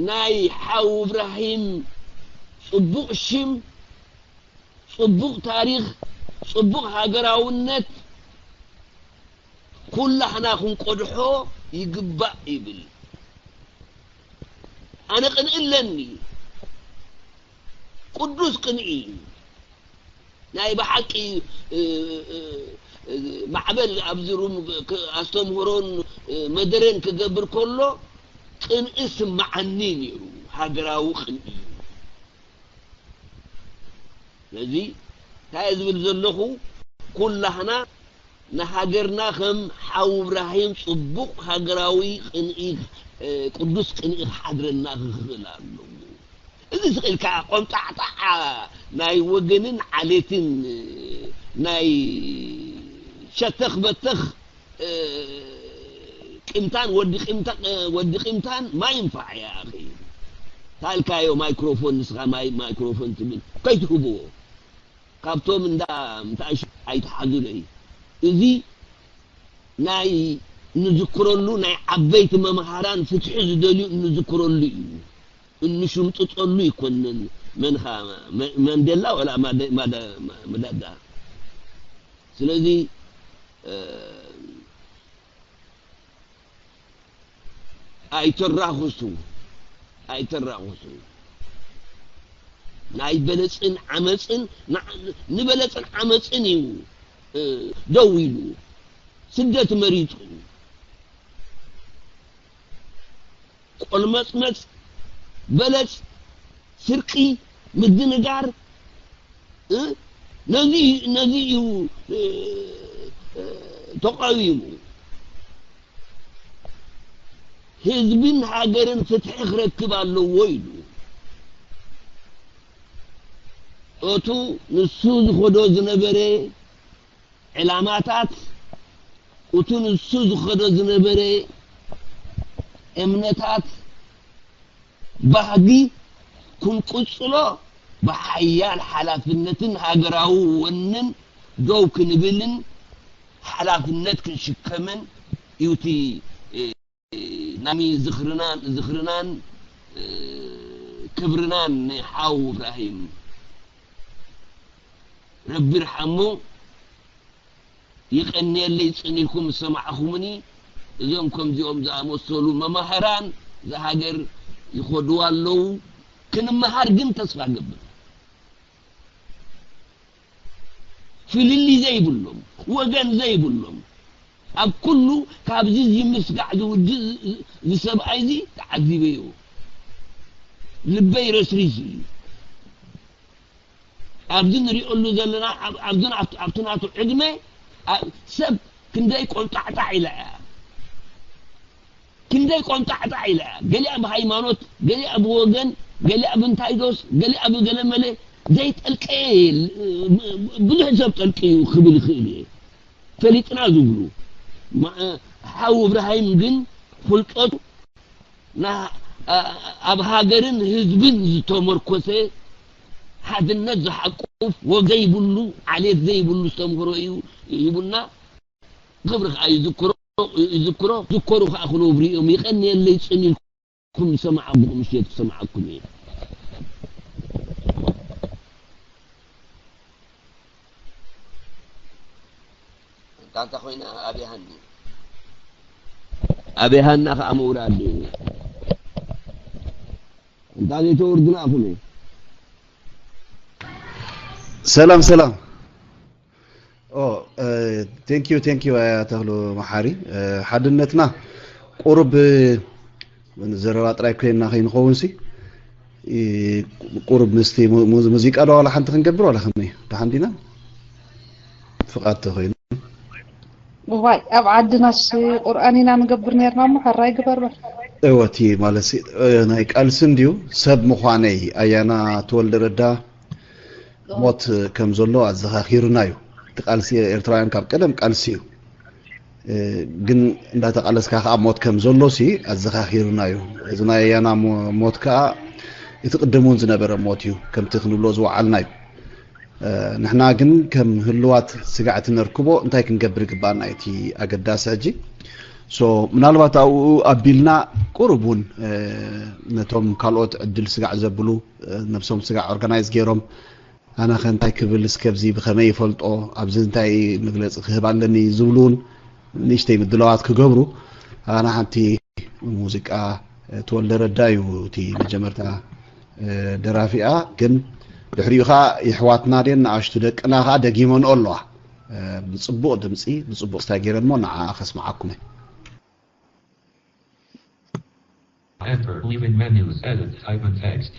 ናይ ሓው እብራሂም ጽቡቕ ሽም፣ ጽቡቕ ታሪኽ፣ ጽቡቕ ሃገራውነት ኩላህና ክንቆድሖ ይግባእ ይብል። ኣነ ቅንኢ ኣለኒ። ቅዱስ ቅንኢ እዩ። ናይ ብሓቂ፣ እ፣ እ፣ እ፣ ማዕበል ኣብዚ ሩም ክ-፣ ኣስተምህሮን፣ እ፣ መደረን ክገብር ከሎ ቅንኢ ስምዓኒ ነይሩ። ሃገራዊ ቅንኢ። ስለዚ እንታይ ዝብል ዘለኹ፣ ኩላህና ንሃገርና ከም ሓው እብራሂም ጽቡቕ ሃገራዊ ቅንኢ፣ እ፣ ቅዱስ ቅንኢ ክሓድረና ክኽእል ኣለዎ። እዚ ስቕ ኢልካ ቆምጣዕጣዓ ናይ ወገንን ዓሌትን፣ እ፣ ናይ ሸተኽ በተኽ፣ እ፣ ቂምታን ወዲ ቂምታ-፣ እ፣ ወዲ ቂምታን ማይንፋዕ እያ፣ ኣኺ። ታልካዮ ማይክሮፎን፣ ንስኻ ማይ-፣ ማይክሮፎን ትብል ከይትህብዎ። ካብቶም እንዳ ምታእሽ ኣይትሓዙለይ። እዚ ናይ ንዝክረሉ፣ ናይ ዓበይቲ መምሃራን ፍትሒ ዝደልዩ እንዝክረሉ እዩ። እንሽምጥጠሉ ይኮንን። መንኻ መ-፣ መንደላ ወላ ማደ-፣ ማደ-፣ መዳዳ። ስለዚ፣ እ፣ ኣይተራኹሱ፣ ኣይተራኹሱ። ናይ በለጽን ዓመጽን፣ ንዓ-፣ ንበለጽን ዓመጽን እዩ፣ እ፣ ደው ኢሉ። ስደት መሪጹ። ቆልመጽመጽ፣ በለጽ፣ ስርቂ፣ ምድንጋር፣ እ? ነዚ፣ ነዚ እዩ፣ እ፣ እ፣ ተቃዊሙ። ህዝብን ሃገርን ፍትሒ ክረክብ ኣለዎ ኢሉ። እቱ ንሱ ዝኸዶ ዝነበረ ዕላማታት፣ እቱ ንሱ ዝኸዶ ዝነበረ እምነታት፣ ባህጊ ክንቅጽሎ ብሓያል ሓላፍነትን ሃገራዊ ወንን ደው ክንብልን ሓላፍነት ክንሽከምን እዩ እቲ፣ እ፣ ናይ ዝኽርናን፣ ዝኽርናን፣ እ፣ ክብርናን ናይ ሓው እብራሂም። ረቢ ይርሓሞ። የቐንየለይ ጽን ኢልኩም ዝሰማዕኹምኒ። እዞም ከምዚኦም ዝኣመሰሉ መማህራን እዛ ሃገር ይኸድዋ ኣለዉ። ክንመሃር ግን ተስፋ ገብር። ፍልልይ ዘይብሎም፣ ወገን ዘይብሎም፣ ኣብ ኩሉ ካብዚ እዚ ምስጋዕ ዝውድእ ዝ-፣ ዝ-፣ ዝሰብኣይ እዚ ተዓዚበዮ። ልበይ ረስሪሱ እዩ። ኣብዚ ንሪኦሉ ዘለና፣ ኣብ-፣ ኣብዚ ናቱ-፣ ኣብቲ ናቱ ዕድመ፣ ኣብ-፣ ሰብ ክንደይ ቆንጣዕጣዕ ኢላ እያ። ክንደይ ቆንጣዕጣዕ ኢላ እያ። ገሊኣ ብሃይማኖት፣ ገሊኣ ብወገን፣ ገሊኣ ብእንታይ ዶስ፣ ገሊኣ ብገለመለ ዘይጠልቀየ የለ-፣ ብዙሕ ሰብ ጠልቀዩ ክብል ይኽእል እየ። ፈሊጥና ዝብሉ። ማ-፣ ሓው እብራሂም ግን ፍልጠቱ ና-፣ ኣ-፣ ኣብ ሃገርን ህዝብን ዝተመርኮሰ ሓድነት ዝሓቁፍ ወግ ዘይብሉ፣ ዓሌት ዘይብሉ ዝተምህሮ እዩ ሂቡና። ክብሪ ከዓ ይዝክሮ፣ ይዝክሮ፣ ዝከሩ ከዓ ክነብሩ እዮም። ይቐንየለይ ጽን ኢልኩም ዝሰማዕኹም ምሽት ክሰማዕኩም እየ። እንታ እንታ ኮይና ኣበይ ሃኒ? ኣበይ ሃና ከዓ ምውራድ እዩ። እንታ ዘይተወርዱና ኣኹም እዩ። ሰላም ሰላም። ኦ፣ thank you, thank you ኣያ ተኽሉ መሓሪ። ሓድነትና ቁሩብ ዘረባ ጥራይ ኮይንና ከይንኸውን ሲ፣ ቁሩብ ምስቲ ሙዚቃ ዶ ዋላ ሓንቲ ክንገብር ዋላ ከመይ? ደሓን ዲና? ፍቓድ ተኾይኑ። እዋይ፣ ኣብ ዓድናስ ቁርኣን ኢና ንገብር ነርና እሞ፣ ሕራይ ግበር በል። እወ፣ እቲ ማለት ሲ፣ ናይ ቃልሲ እንድዩ። ሰብ ምዃነይ ኣያና ተወልደ ረዳ ሞት ከም ዘሎ ኣዘኻኺሩና እዩ። እቲ ቃልሲ ኤርትራውያን ካብ ቀደም ቃልሲ እዩ። ግን እንዳተቃለስካ ከዓ ሞት ከም ዘሎ ሲ ኣዘኻኺሩና እዩ። እዚ ናይ ኣያና ሞት ከዓ እቲ ቅድም እውን ዝነበረ ሞት እዩ፣ ከምቲ ክንብሎ ዝወዓልና እዩ። ንሕና ግን ከም ህልዋት ስጋዕቲ ነርክቦ እንታይ ክንገብር ይግባና እቲ ኣገዳሲ ሕጂ። ሶ ምናልባት ኣብኡ ኣቢልና ቁሩብ እውን ነቶም ካልኦት ዕድል ስጋዕ ዘብሉ ነብሶም ስጋዕ ኦርጋናይዝ ገይሮም ኣነኸ እንታይ ክብል እስከ ኣብዚ ብኸመይ ይፈልጦ፣ ኣብዚ እንታይ መግለፂ ክህብ ኣለኒ ዝብሉ እውን ንእሽተይ ምድላዋት ክገብሩ። ኣነ ሓንቲ ሙዚቃ ተወልደ ረዳ እዩ እቲ መጀመርታ ደራፊኣ፣ ግን ድሕሪኡ ከዓ የሕዋትና ደን ንኣሽቱ ደቅና ከዓ ደጊመንኦ ኣለዋ። ብፅቡቕ ድምፂ ብፅቡቕ ስታይ ገይረን እሞ ንዓ ከስምዓኩም እየ። Enter leaving menus, edit, type and text.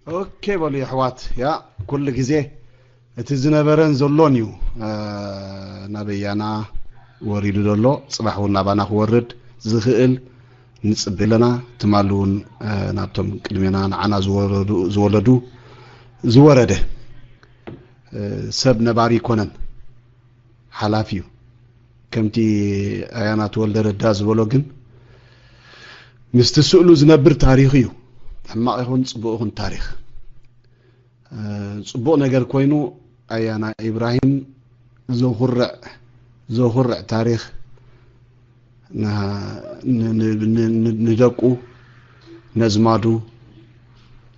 ኦኬ በሉ የሕዋት፣ ያ ኩሉ ግዜ እቲ ዝነበረን ዘሎን እዩ። እ፣ ናበያና ወሪዱ ዘሎ፣ ጽባሕ እውን ናባና ክወርድ ዝኽእል ንጽበ ኣለና። ትማሊ እውን፣ እ፣ ናብቶም ቅድሜና ንዓና ዝወረዱ፣ ዝወለዱ፣ ዝወረደ፣ እ፣ ሰብ ነባሪ ይኮነን፣ ሓላፊ እዩ። ከምቲ ኣያና ተወልደ ረዳ ዝበሎ ግን፣ ምስቲ ስእሉ ዝነብር ታሪኽ እዩ። ሕማቕ ይኹን ጽቡቕ ይኹን ታሪኽ። እ፣ ጽቡቕ ነገር ኮይኑ ኣያና ኢብራሂም ዘኹርዕ፣ ዘኹርዕ ታሪኽ ና-፣ ን-፣ ን-፣ ን-፣ ን-፣ ንደቁ፣ ነዝማዱ፣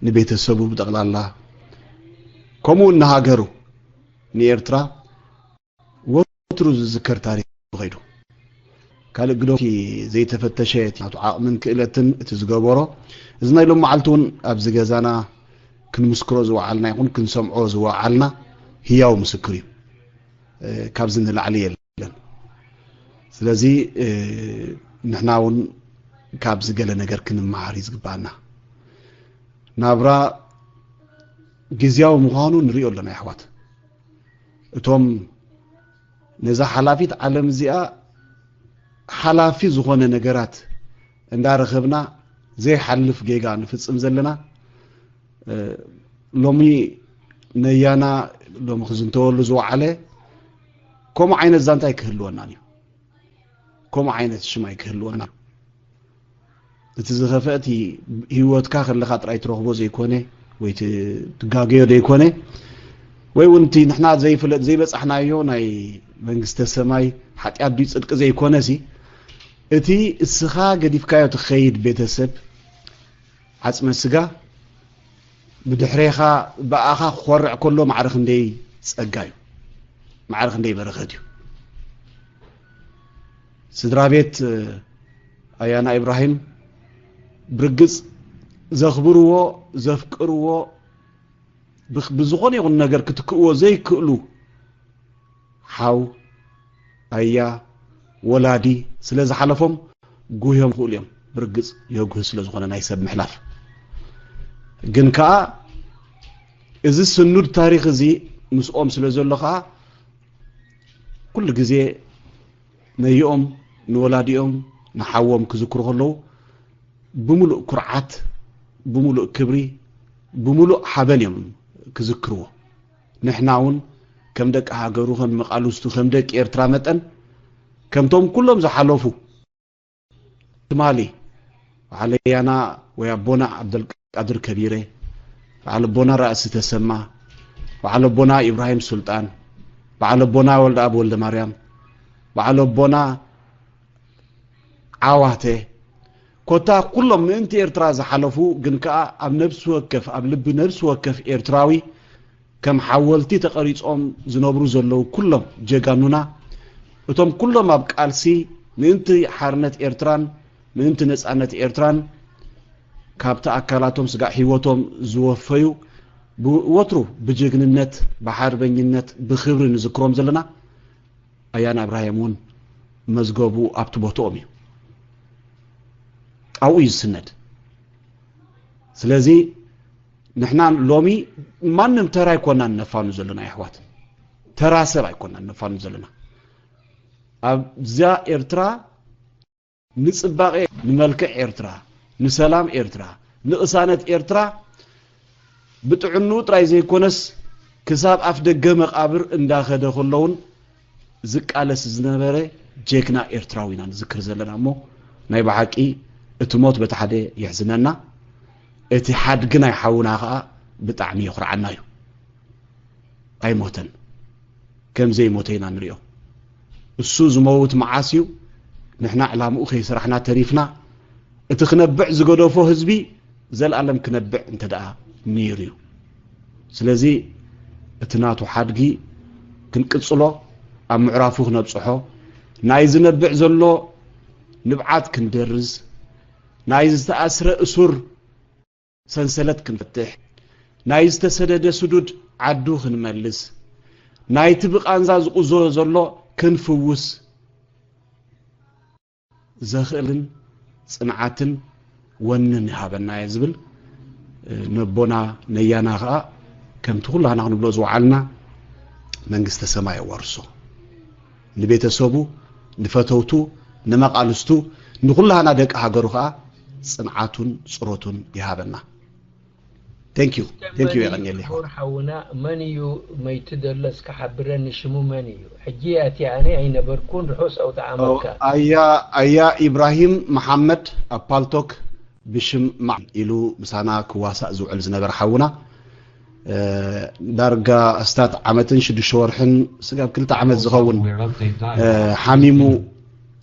ንቤተሰቡ ብጠቕላላ፣ ከምኡ እውን ንሃገሩ፣ ንኤርትራ ወትሩ ዝዝከር ታሪኽ ከይዱ። ካልእ ግደፉ፣ ዘይተፈተሸ እቲ ናቱ ዓቕምን ክእለትን እቲ ዝገበሮ። እዚ ናይ ሎም መዓልቲ እውን ኣብዚ ገዛና ክንምስክሮ ዝወዓልና ይኹን ክንሰምዖ ዝወዓልና ህያው ምስክር እዩ። እ፣ ካብዚ ንላዕሊ የለን። ስለዚ፣ እ፣ ንሕና እውን ካብዚ ገለ ነገር ክንመሃር እዩ ዝግባኣና። ናብራ ግዝያዊ ምዃኑ ንሪኦ ኣለና፣ የሕዋት። እቶም ነዛ ሓላፊት ዓለም እዚኣ ሓላፊ ዝኾነ ነገራት እንዳረኸብና ዘይሓልፍ ጌጋ ንፍጽም ዘለና፣ እ፣ ሎሚ ነያና ሎሚ ክዝንተወሉ ዝወዓለ ከምኡ ዓይነት ዛንታ ኣይክህልወናን እዩ። ከምኡ ዓይነት ሽም ኣይክህልወናን እዩ። እቲ ዝኸፍአ እቲ ህይወትካ ከለኻ ጥራይ ትረኽቦ ዘይኮነ ወይ ት-፣ ትጋገዮ ዘይኮነ ወይ እውን እቲ ንሕና ዘይፍለጥ ዘይበጻሕናዮ ናይ መንግስተ ሰማይ ሓጢኣት ድዩ ጽድቂ ዘይኮነ ሲ እቲ እስኻ ገዲፍካዮ ትኸይድ ቤተሰብ ዓጽመ ስጋ ብድሕሬኻ ብኣኻ ክኾርዕ ከሎ ማዕረ ክንደይ ጸጋ እዩ፣ ማዕረ ክንደይ በረኸት እዩ። ስድራ ቤት፣ እ፣ ኣያና ኢብራሂም ብርግጽ ዘኽብርዎ፣ ዘፍቅርዎ፣ ብኽ-፣ ብዝኾነ ይኹን ነገር ክትክእዎ ዘይክእሉ ሓው፣ ኣያ፣ ወላዲ ስለ ዝሓለፎም ጉህዮም ይኽእሉ እዮም። ብርግጽ የጉህ ስለ ዝኾነ ናይ ሰብ ምሕላፍ። ግን ከኣ እዚ ስኑድ ታሪኽ እዚ ምስኦም ስለ ዘሎ ከኣ ኩሉ ግዜ ነይኦም ንወላዲኦም ንሓዎም ክዝክሩ ከለዉ ብምሉእ ኩርዓት፣ ብምሉእ ክብሪ፣ ብምሉእ ሓበን እዮም ክዝክርዎ። ንሕና እውን ከም ደቂ ሃገሩ፣ ከም መቓልስቱ፣ ከም ደቂ ኤርትራ መጠን ከምቶም ኩሎም ዝሓለፉ ትማሊ በዓል ኣያና ወይ ኣቦና ዓብደልቃድር ከቢረ፣ በዓል ኣቦና ራእሲ ተሰማ፣ በዓል ኣቦና ኢብራሂም ሱልጣን፣ በዓል ኣቦና ወልደኣብ ወልደ ማርያም፣ በዓል ኣቦና ዓዋተ፣ ኮታ ኩሎም ምእንቲ ኤርትራ ዝሓለፉ ግን ከኣ ኣብ ነብሲ ወከፍ፣ ኣብ ልቢ ነብሲ ወከፍ ኤርትራዊ ከም ሓወልቲ ተቐሪጾም ዝነብሩ ዘለዉ ኩሎም ጀጋኑና፣ እቶም ኩሎም ኣብ ቃልሲ ምእንቲ ሓርነት ኤርትራን ምእንቲ ነጻነት ኤርትራን ካብቲ ኣካላቶም ስጋዕ ህይወቶም ዝወፈዩ፣ ብወትሩ ብጅግንነት፣ ብሓርበኝነት፣ ብኽብሪ ንዝክሮም ዘለና፣ ኣያና እብራሂም እውን መዝገቡ ኣብቲ ቦትኦም እዩ። ኣብኡ እዩ ዝስነድ። ስለዚ ንሕና ሎሚ ማንም ተራ ኣይኮናን ነፋኑ ዘለና፣ የሕዋት። ተራ ሰብ ኣይኮናን ነፋኑ ዘለና። ኣብዛ ኤርትራ ንጽባቐ፣ ንመልክዕ ኤርትራ፣ ንሰላም ኤርትራ፣ ንቕሳነት ኤርትራ ብጥዕንኡ ጥራይ ዘይኮነስ ክሳብ ኣፍ ደገ መቓብር እንዳኸደ ከሎ እውን ዝቃለስ ዝነበረ ጀግና ኤርትራዊ ኢና ንዝክር ዘለና እሞ፣ ናይ ብሓቂ እቲ ሞት በቲ ሓደ የሕዝነና፣ እቲ ሓድጊ ናይ ሓውና ኸኣ ብጣዕሚ የኹርዓና እዩ። ኣይሞተን። ከም ዘይሞተ ኢና ንሪኦ። እሱ ዝመውት መዓስ እዩ? ንሕና ዕላምኡ ከይሰራሕና ተሪፍና፣ እቲ ክነብዕ ዝገደፎ ህዝቢ ዘልኣለም ክነብዕ እንተ ደኣ ነይሩ እዩ። ስለዚ እቲ ናቱ ሓድጊ ክንቅጽሎ፣ ኣብ ምዕራፉ ክነብጽሖ፣ ናይ ዝነብዕ ዘሎ ንብዓት ክንደርዝ፣ ናይ ዝተኣስረ እሱር ሰንሰለት ክንፈትሕ፣ ናይ ዝተሰደደ ስዱድ ዓዱ ክንመልስ፣ ናይቲ ብቃንዛ ዝቁዞ ዘሎ ክንፍውስ ዘኽእልን ጽንዓትን ወንን ይሃበና እየ ዝብል። ነቦና ነያና ኸዓ ከምቲ ኩላህና ክንብሎ ዝወዓልና መንግስተ ሰማይ የዋርሶ። ንቤተሰቡ፣ ንፈተውቱ፣ ንመቓልስቱ፣ ንኩላህና ደቂ ሃገሩ ኸዓ ጽንዓቱን ጽሮቱን ይሃበና። Thank you. Thank you. የቐንየለይ። ክቡር ሓውና፣ መን እዩ መይቱ ዘሎ? እስከ ሓብረኒ፣ ሽሙ መን እዩ? ሕጂ ኣቲ ኣነ ኣይነበርኩን፣ ርሑስ ኣውደ ዓመትካ። ኣያ ኣያ ኢብራሂም መሓመድ ኣብ ፓልቶክ ብሽም ማዕ ኢሉ ምሳና ክዋሳእ ዝውዕል ዝነበረ ሓውና፣ ዳርጋ ኣስታት ዓመትን ሽዱሽተ ወርሕን ስጋብ ክልተ ዓመት ዝኸውን ሓሚሙ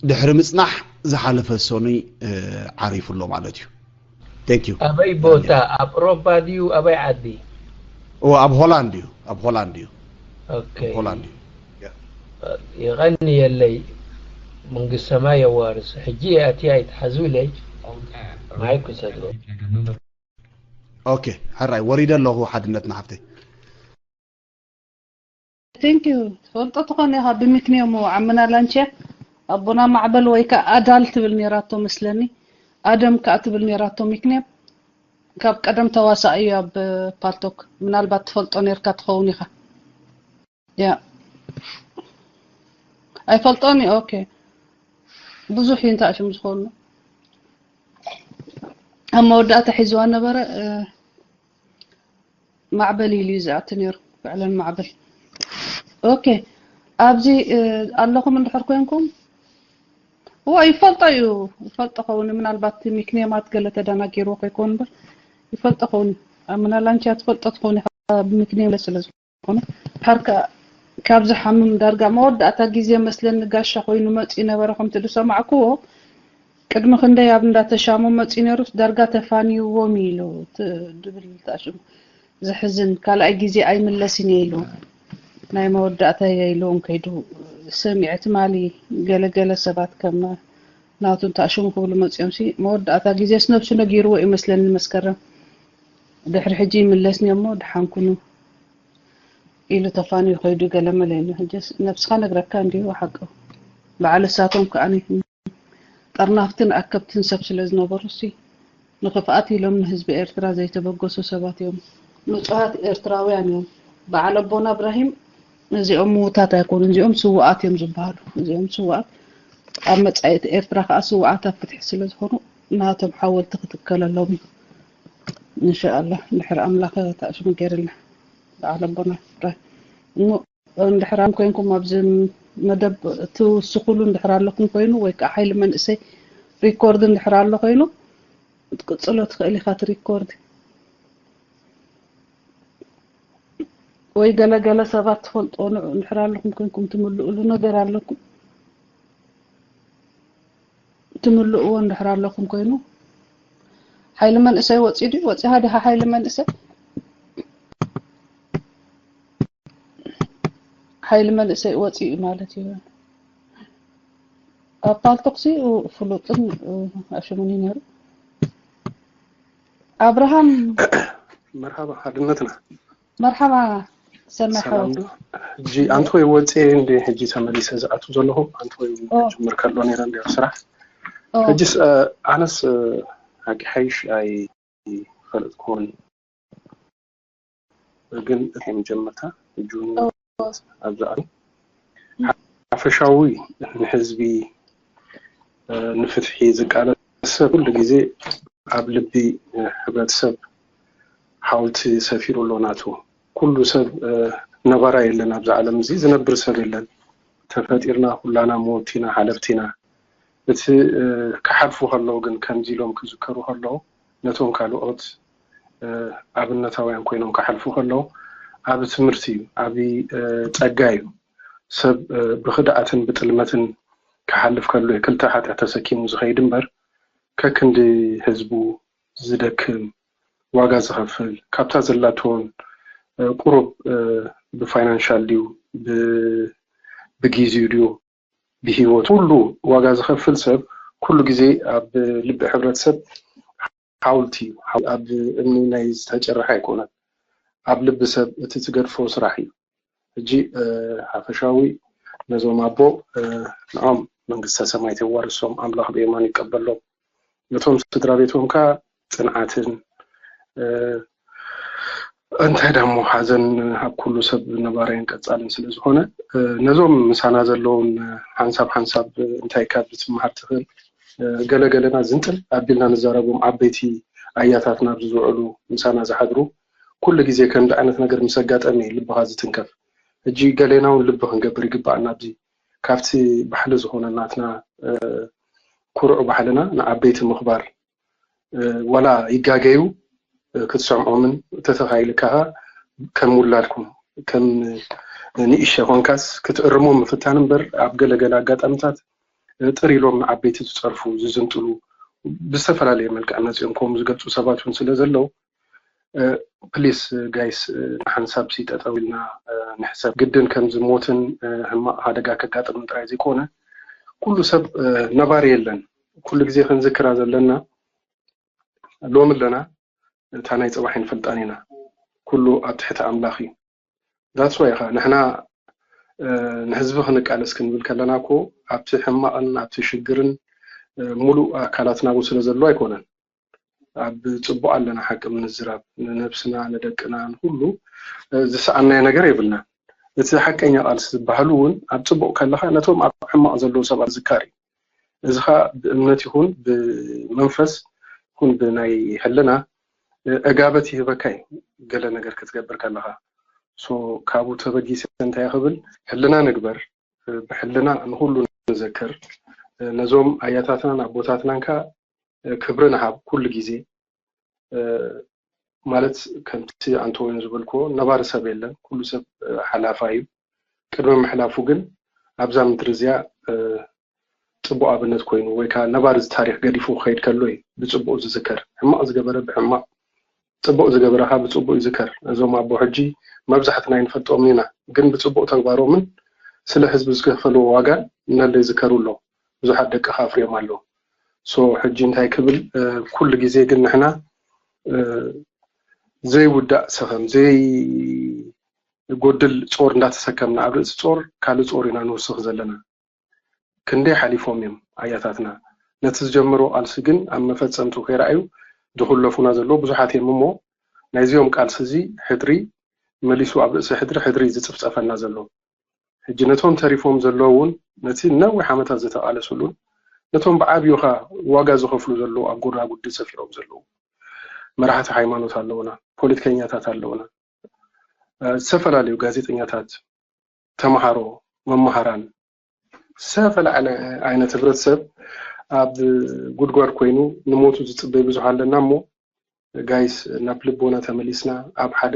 ድሕሪ ምጽናሕ ዝሓለፈ ሰኑይ ዓሪፉ ኣሎ ማለት እዩ። Thank you. ኣበይ ቦታ? ኣብ ሮባ ድዩ? ኣበይ ዓዲ? ኦ ኣብ ሆላንድ እዩ። ኣብ ሆላንድ እዩ። ኦኬ። ሆላንድ እዩ። የቐንየለይ። መንግስተ ሰማይ የዋርስ። ሕጂ ኣቲ ኣይትሓዙለይ። ማይክ ውሰድዎ። ኦኬ፣ ሕራይ ወሪደ ኣለኹ ሓድነትና ሓፍተይ። Thank you። ትፈልጦ ትኾን ኢኻ ብምክንዮሙ ዓምና ላንቼ ኣቦና ማዕበል ወይ ከዓ ኣዳል ትብል ነይራቶ መስለኒ። ኣደም ከዓ ትብል ነይራቶ ምክንያት ካብ ቀደም ተዋሳእ እዩ ኣብ ፓልቶክ። ምናልባት ትፈልጦ ነርካ ትኸውን ኢኻ። ያ ኣይፈልጦን እዩ። ኦኬ ብዙሕ እዩ እንታይ ሽም ዝኾኑ ኣብ መወዳእታ ሒዝዋ ነበረ። ማዕበል ኢሉ እዩ ዝኣቲ ነይሩ። ፍዕለን ማዕበል። ኦኬ ኣብዚ ኣለኹም እንድሕር ኮንኩም እዎ ይፈልጦ እዩ። ይፈልጦ ኸውን ምናልባት ምክንያማት ገለ ተደናጊርዎ ከይኮን እምበር ይፈልጦ ኸውን። ኣብ ምናላንቻ ትፈልጦ ትኸውን ኢኻ ምክንያም ስለ ዝኾነ ሓርካ ካብ ዝሓምም ዳርጋ መወዳእታ ግዜ መስለኒ ጋሻ ኮይኑ መፂኡ ነበረ ከምቲ ዝሰማዕኩዎ ቅድሚ ክንደይ ኣብ እንዳተሻሙ መፂኡ ነይሩስ ዳርጋ ተፋንይዎም ኢሉ ድብል ታሽሙ ዘሕዝን ካልኣይ ግዜ ኣይምለስን እየ ኢሉ ናይ መወዳእታ እየ ኢሉ እውን ከይዱ ሰሚዐ ትማሊ ገለገለ ሰባት ከም ናቱ እንተኣሽሙ ክብሉ መፂኦም ሲ መወዳእታ ግዜስ ነብሱ ነጊርዎ እዩ መስለኒ መስከረም ድሕሪ ሕጂ ይምለስኒ እሞ ድሓንኩኑ ኢሉ ተፋንዩ ከይዱ ገለመለ ኢሉ ሕጅስ ነብስኻ ነግረካ እንዲዩ ሓቂ በዓል እሳቶም ከኣ ጠርናፍትን ኣከብትን ሰብ ስለ ዝነበሩ ሲ ንኽፍኣት ኢሎም ንህዝቢ ኤርትራ ዘይተበገሱ ሰባት እዮም። ንጹሃት ኤርትራውያን እዮም። በዓል ኣቦና እብራሂም እዚኦም ምዉታት ኣይኮኑን፣ እዚኦም ስዉኣት እዮም ዝበሃሉ። እዚኦም ስዉኣት ኣብ መጻኢት ኤርትራ ከኣ ስዉኣት ኣብ ፍትሒ ስለ ዝኾኑ ናቶም ሓወልቲ ክትከለሎም እዩ። እንሻኣላህ እንድሕር ኣምላኽ ተኣሽሙ ገይርልና በዓል ኣቦና እብራሂም እሞ እንድሕር ኣብ ኮይንኩም ኣብዚ መደብ ትውስኹሉ እንድሕር ኣለኩም ኮይኑ ወይ ከዓ ሓይሊ መንእሰይ ሪኮርድ እንድሕር ኣሎ ኮይኑ ክትቅፅሎ ትኽእል ኢኻ እቲ ሪኮርድ ወይ ገለ ገለ ሰባት ትፈልጦ ንዑ እንድሕር ኣለኩም ኮይንኩም ትምልእሉ ነገር ኣለኩም ትምልእዎ እንድሕር ኣለኩም ኮይኑ ሓይሊ መንእሰይ ወፂኡ ድዩ ወፂኻ ዲኻ ሓይሊ መንእሰይ ሓይሊ መንእሰይ ወፂኡ ማለት እዩ ኣብ ፓልቶክሲ ፍሉጥን ኣሽሙን እዩ ነይሩ ኣብርሃም መርሃባ ሓድነትና መርሓባ ሰናይ ሰላም ዶ ሕጂ ኣንተ ወይ ወፅየ እንደ ሕጂ ተመሊሰ ዝኣቱ ዘለኹ ኣንተ ወይ ጅምር ከሎ ነይረ እንደ ስራሕ ሕጂስ ኣነስ ሓቂ ሓይሽ ኣይፈለጥኩዎን ግን እቲ መጀመርታ ሕጂ ኣብዚ ኣሉ ሓፈሻዊ ንህዝቢ ንፍትሒ ዝቃለስ ሰብ ኩሉ ግዜ ኣብ ልቢ ሕብረተሰብ ሓውልቲ ሰፊሩ ኣሎ ናቱ ኩሉ ሰብ ነባራይ የለን ኣብዚ ዓለም እዚ ዝነብር ሰብ የለን ተፈጢርና ኩላና መወቲና ሓለፍቲና እቲ ክሓልፉ ከለዉ ግን ከምዚ ኢሎም ክዝከሩ ከለዉ ነቶም ካልኦት ኣብነታውያን ኮይኖም ክሓልፉ ከለዉ ዓቢ ትምህርቲ እዩ ዓቢ ጸጋ እዩ ሰብ ብክድኣትን ብጥልመትን ክሓልፍ ከሎ ክልተ ሓጢኣት ተሰኪሙ ዝኸይድ እምበር ከክንዲ ህዝቡ ዝደክም ዋጋ ዝኸፍል ካብታ ዘላትዎን ቁሩብ ብፋይናንሻል ድዩ ብጊዜኡ ድዩ ብሂወት ኩሉ ዋጋ ዝኸፍል ሰብ ኩሉ ግዜ ኣብ ልቢ ሕብረተሰብ ሓውልቲ እዩ። ኣብ እምኒ ናይ ዝተጨረሐ ኣይኮነን። ኣብ ልቢ ሰብ እቲ ትገድፎ ስራሕ እዩ። ሕጂ ሓፈሻዊ ነዞም ኣቦ ንዖም መንግስተ ሰማይ ተዋርሶም ኣምላኽ ብየማኑ ይቀበሎም። ነቶም ስድራ ቤቶም ከ ጽንዓትን እንታይ ዳሞ ሓዘን ኣብ ኩሉ ሰብ ነባራይን ቀጻልን ስለ ዝኾነ፣ ነዞም ምሳና ዘለውን ሓንሳብ ሓንሳብ እንታይ ካብ ዝትምሃር ትኽእል፣ ገለ ገለና ዝንጥል ኣቢልና ንዛረቦም ዓበይቲ ኣያታትና ኣብዚ ዝውዕሉ ምሳና ዝሓድሩ፣ ኩሉ ግዜ ከምዚ ዓይነት ነገር ምስ ኣጋጠመ እዩ ልብኻ ዝትንከፍ። ሕጂ ገሌና እውን ልቢ ክንገብር ይግባኣና። ኣብዚ ካብቲ ባሕሊ ዝኾነ ናትና ኩሩዕ ባህልና ንዓበይቲ ምኽባር፣ ዋላ ይጋገዩ ክትሰምዖምን ተተኻኢልካ ከም ውላድኩም ከም ንእሸ ኮንካስ ክትእርሞም ምፍታን እምበር ኣብ ገለገለ ኣጋጣሚታት ጥር ኢሎም ንዓበይቲ ዝፀርፉ ዝዝንጥሉ ብዝተፈላለየ መልክዕ መፂኦም ከምኡ ዝገልፁ ሰባት እውን ስለ ዘለዉ ፕሊስ ጋይስ ንሓንሳብ ሲ ጠጠው ኢልና ንሕሰብ። ግድን ከም ዝሞትን ሕማቕ ሓደጋ ከጋጥምን ጥራይ ዘይኮነ ኩሉ ሰብ ነባሪ የለን። ኩሉ ግዜ ክንዝክራ ዘለና ሎሚ ኣለና እታ ናይ ፅባሕ ይንፈልጣን ኢና። ኩሉ ኣብ ትሕቲ ኣምላኽ እዩ። ዳትስ ዋይ ኻ ንሕና ንህዝቢ ክንቃለስ ክንብል ከለና እኮ ኣብቲ ሕማቕን ኣብቲ ሽግርን ሙሉእ ኣካላትና እውን ስለ ዘሎ ኣይኮነን። ኣብ ፅቡቕ ኣለና ሓቂ ምንዝራብ ንነብስና ንደቅና ንኩሉ ዝሰኣናዮ ነገር የብልና። እቲ ሓቀኛ ቃልሲ ዝበሃሉ እውን ኣብ ፅቡቕ ከለኻ ነቶም ኣብ ሕማቕ ዘለዉ ሰባት ዝካር እዩ። እዚ ኸዓ ብእምነት ይኹን ብመንፈስ ይኹን ብናይ ሕልና ዕጋበት ይህበካ እዩ። ገለ ነገር ክትገብር ከለኻ ሶ ካብኡ ተበጊሰ እንታይ ክብል ሕልና ንግበር። ብሕልና ንኹሉ ንዘክር። ነዞም ኣያታትናን ኣቦታትናን ከ ክብሪ ንሃብ ኩሉ ግዜ። ማለት ከምቲ ኣንቶኒዮ ዝበልክዎ ነባሪ ሰብ የለን፣ ኩሉ ሰብ ሓላፋ እዩ። ቅድሚ ምሕላፉ ግን ኣብዛ ምድሪ እዚኣ ፅቡቕ ኣብነት ኮይኑ ወይ ከዓ ነባሪ እዚ ታሪክ ገዲፉ ክኸይድ ከሎ እዩ ብፅቡቕ ዝዝከር። ሕማቕ ዝገበረ ብሕማቕ፣ ፅቡቕ ዝገበረ ከዓ ብፅቡቕ ይዝከር። እዞም ኣቦ ሕጂ መብዛሕትና ኣይንፈልጦምን ኢና፣ ግን ብፅቡቕ ተግባሮምን ስለ ህዝቢ ዝከፈልዎ ዋጋን ነለ ይዝከሩ ኣለዉ። ብዙሓት ደቂ ከዓ ኣፍርዮም ኣለዉ። ሶ ሕጂ እንታይ ክብል ኩሉ ግዜ ግን ንሕና ዘይውዳእ ሰኸም ዘይጎድል ጾር እንዳተሰከምና ኣብ ርእሲ ጾር ካልእ ጾር ኢና ንውስኽ ዘለና። ክንደይ ሓሊፎም እዮም ኣያታትና። ነቲ ዝጀመርዎ ቃልሲ ግን ኣብ መፈጸምትኡ ከይረኣዩ ዝኹለፉና ዘለዉ ብዙሓት እዮም እሞ ናይዚኦም ቃልሲ እዚ ሕድሪ መሊሱ ኣብ ርእሲ ሕድሪ ሕድሪ እዩ ዝጽፍጸፈና ዘሎ። ሕጂ ነቶም ተሪፎም ዘለዉ እውን ነቲ ነዊሕ ዓመታት ዝተቓለስሉን ነቶም ብዓብዩ ኸ ዋጋ ዝኸፍሉ ዘለዉ ኣብ ጎዳጉዲ ሰፊሮም ዘለዉ መራሕቲ ሃይማኖት ኣለዉና፣ ፖለቲከኛታት ኣለዉና፣ ዝተፈላለዩ ጋዜጠኛታት፣ ተምሃሮ፣ መምሃራን ዝተፈላለየ ዓይነት ህብረተሰብ ኣብ ጉድጓድ ኮይኑ ንሞቱ ዝፅበይ ብዙሕ ኣለና እሞ ጋይስ ናብ ልቦና ተመሊስና ኣብ ሓደ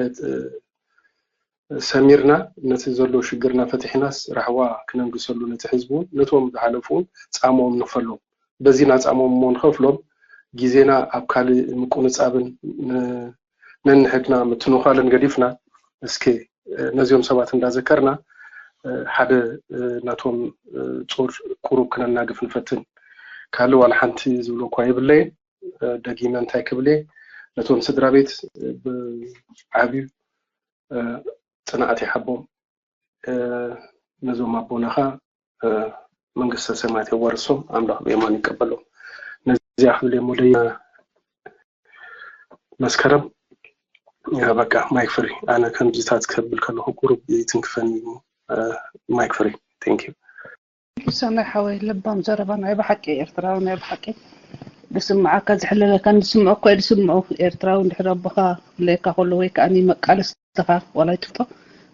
ሰሚርና ነቲ ዘሎ ሽግርና ፈቲሕናስ ራህዋ ክነንግሰሉ ነቲ ህዝቢ እውን ነቶም ዝሓለፉ እውን ፃምኦም ንኽፈሎም በዚና ፃምኦም እሞ ንኸፍሎም ግዜና ኣብ ካልእ ምቁንፃብን ነንሕድና ምትንዃልን ገዲፍና እስኪ ነዚኦም ሰባት እንዳዘከርና ሓደ ናቶም ጾር ቁሩብ ክነናግፍ ንፈትን። ካልእ ዋላ ሓንቲ ዝብሎ እኳ የብለይን። ደጊመ እንታይ ክብል እየ ነቶም ስድራ ቤት ብዓብዩ ፅንዓት ይሓቦም። ነዞም ኣቦና ኸዓ መንግስተ ሰማያት የዋርሶም፣ ኣምላኽ ብየማኑ ይቀበሎም። ነዚኣ ክብል እየ ሞደይ መስከረም። በቃ ማይክ ፍሪ። ኣነ ከምዚታት ከብል ከለኹ ቁሩብ ይትንክፈኒ እዩ። ማይክ ፍሪ። Thank you። ሰማይ ሓወይ ለባም ዘረባ ናይ ብሓቂ ኤርትራዊ ናይ ብሓቂ ዝስምዓካ ዝሕልለካን ዝስምዑ እኮ ዝስምዑ ኤርትራዊ እንድሕር ኣቦኻ ክፍለየካ ከሎ ወይ ከዓኒ መቃለስትኻ ዋላ ይትፍጦ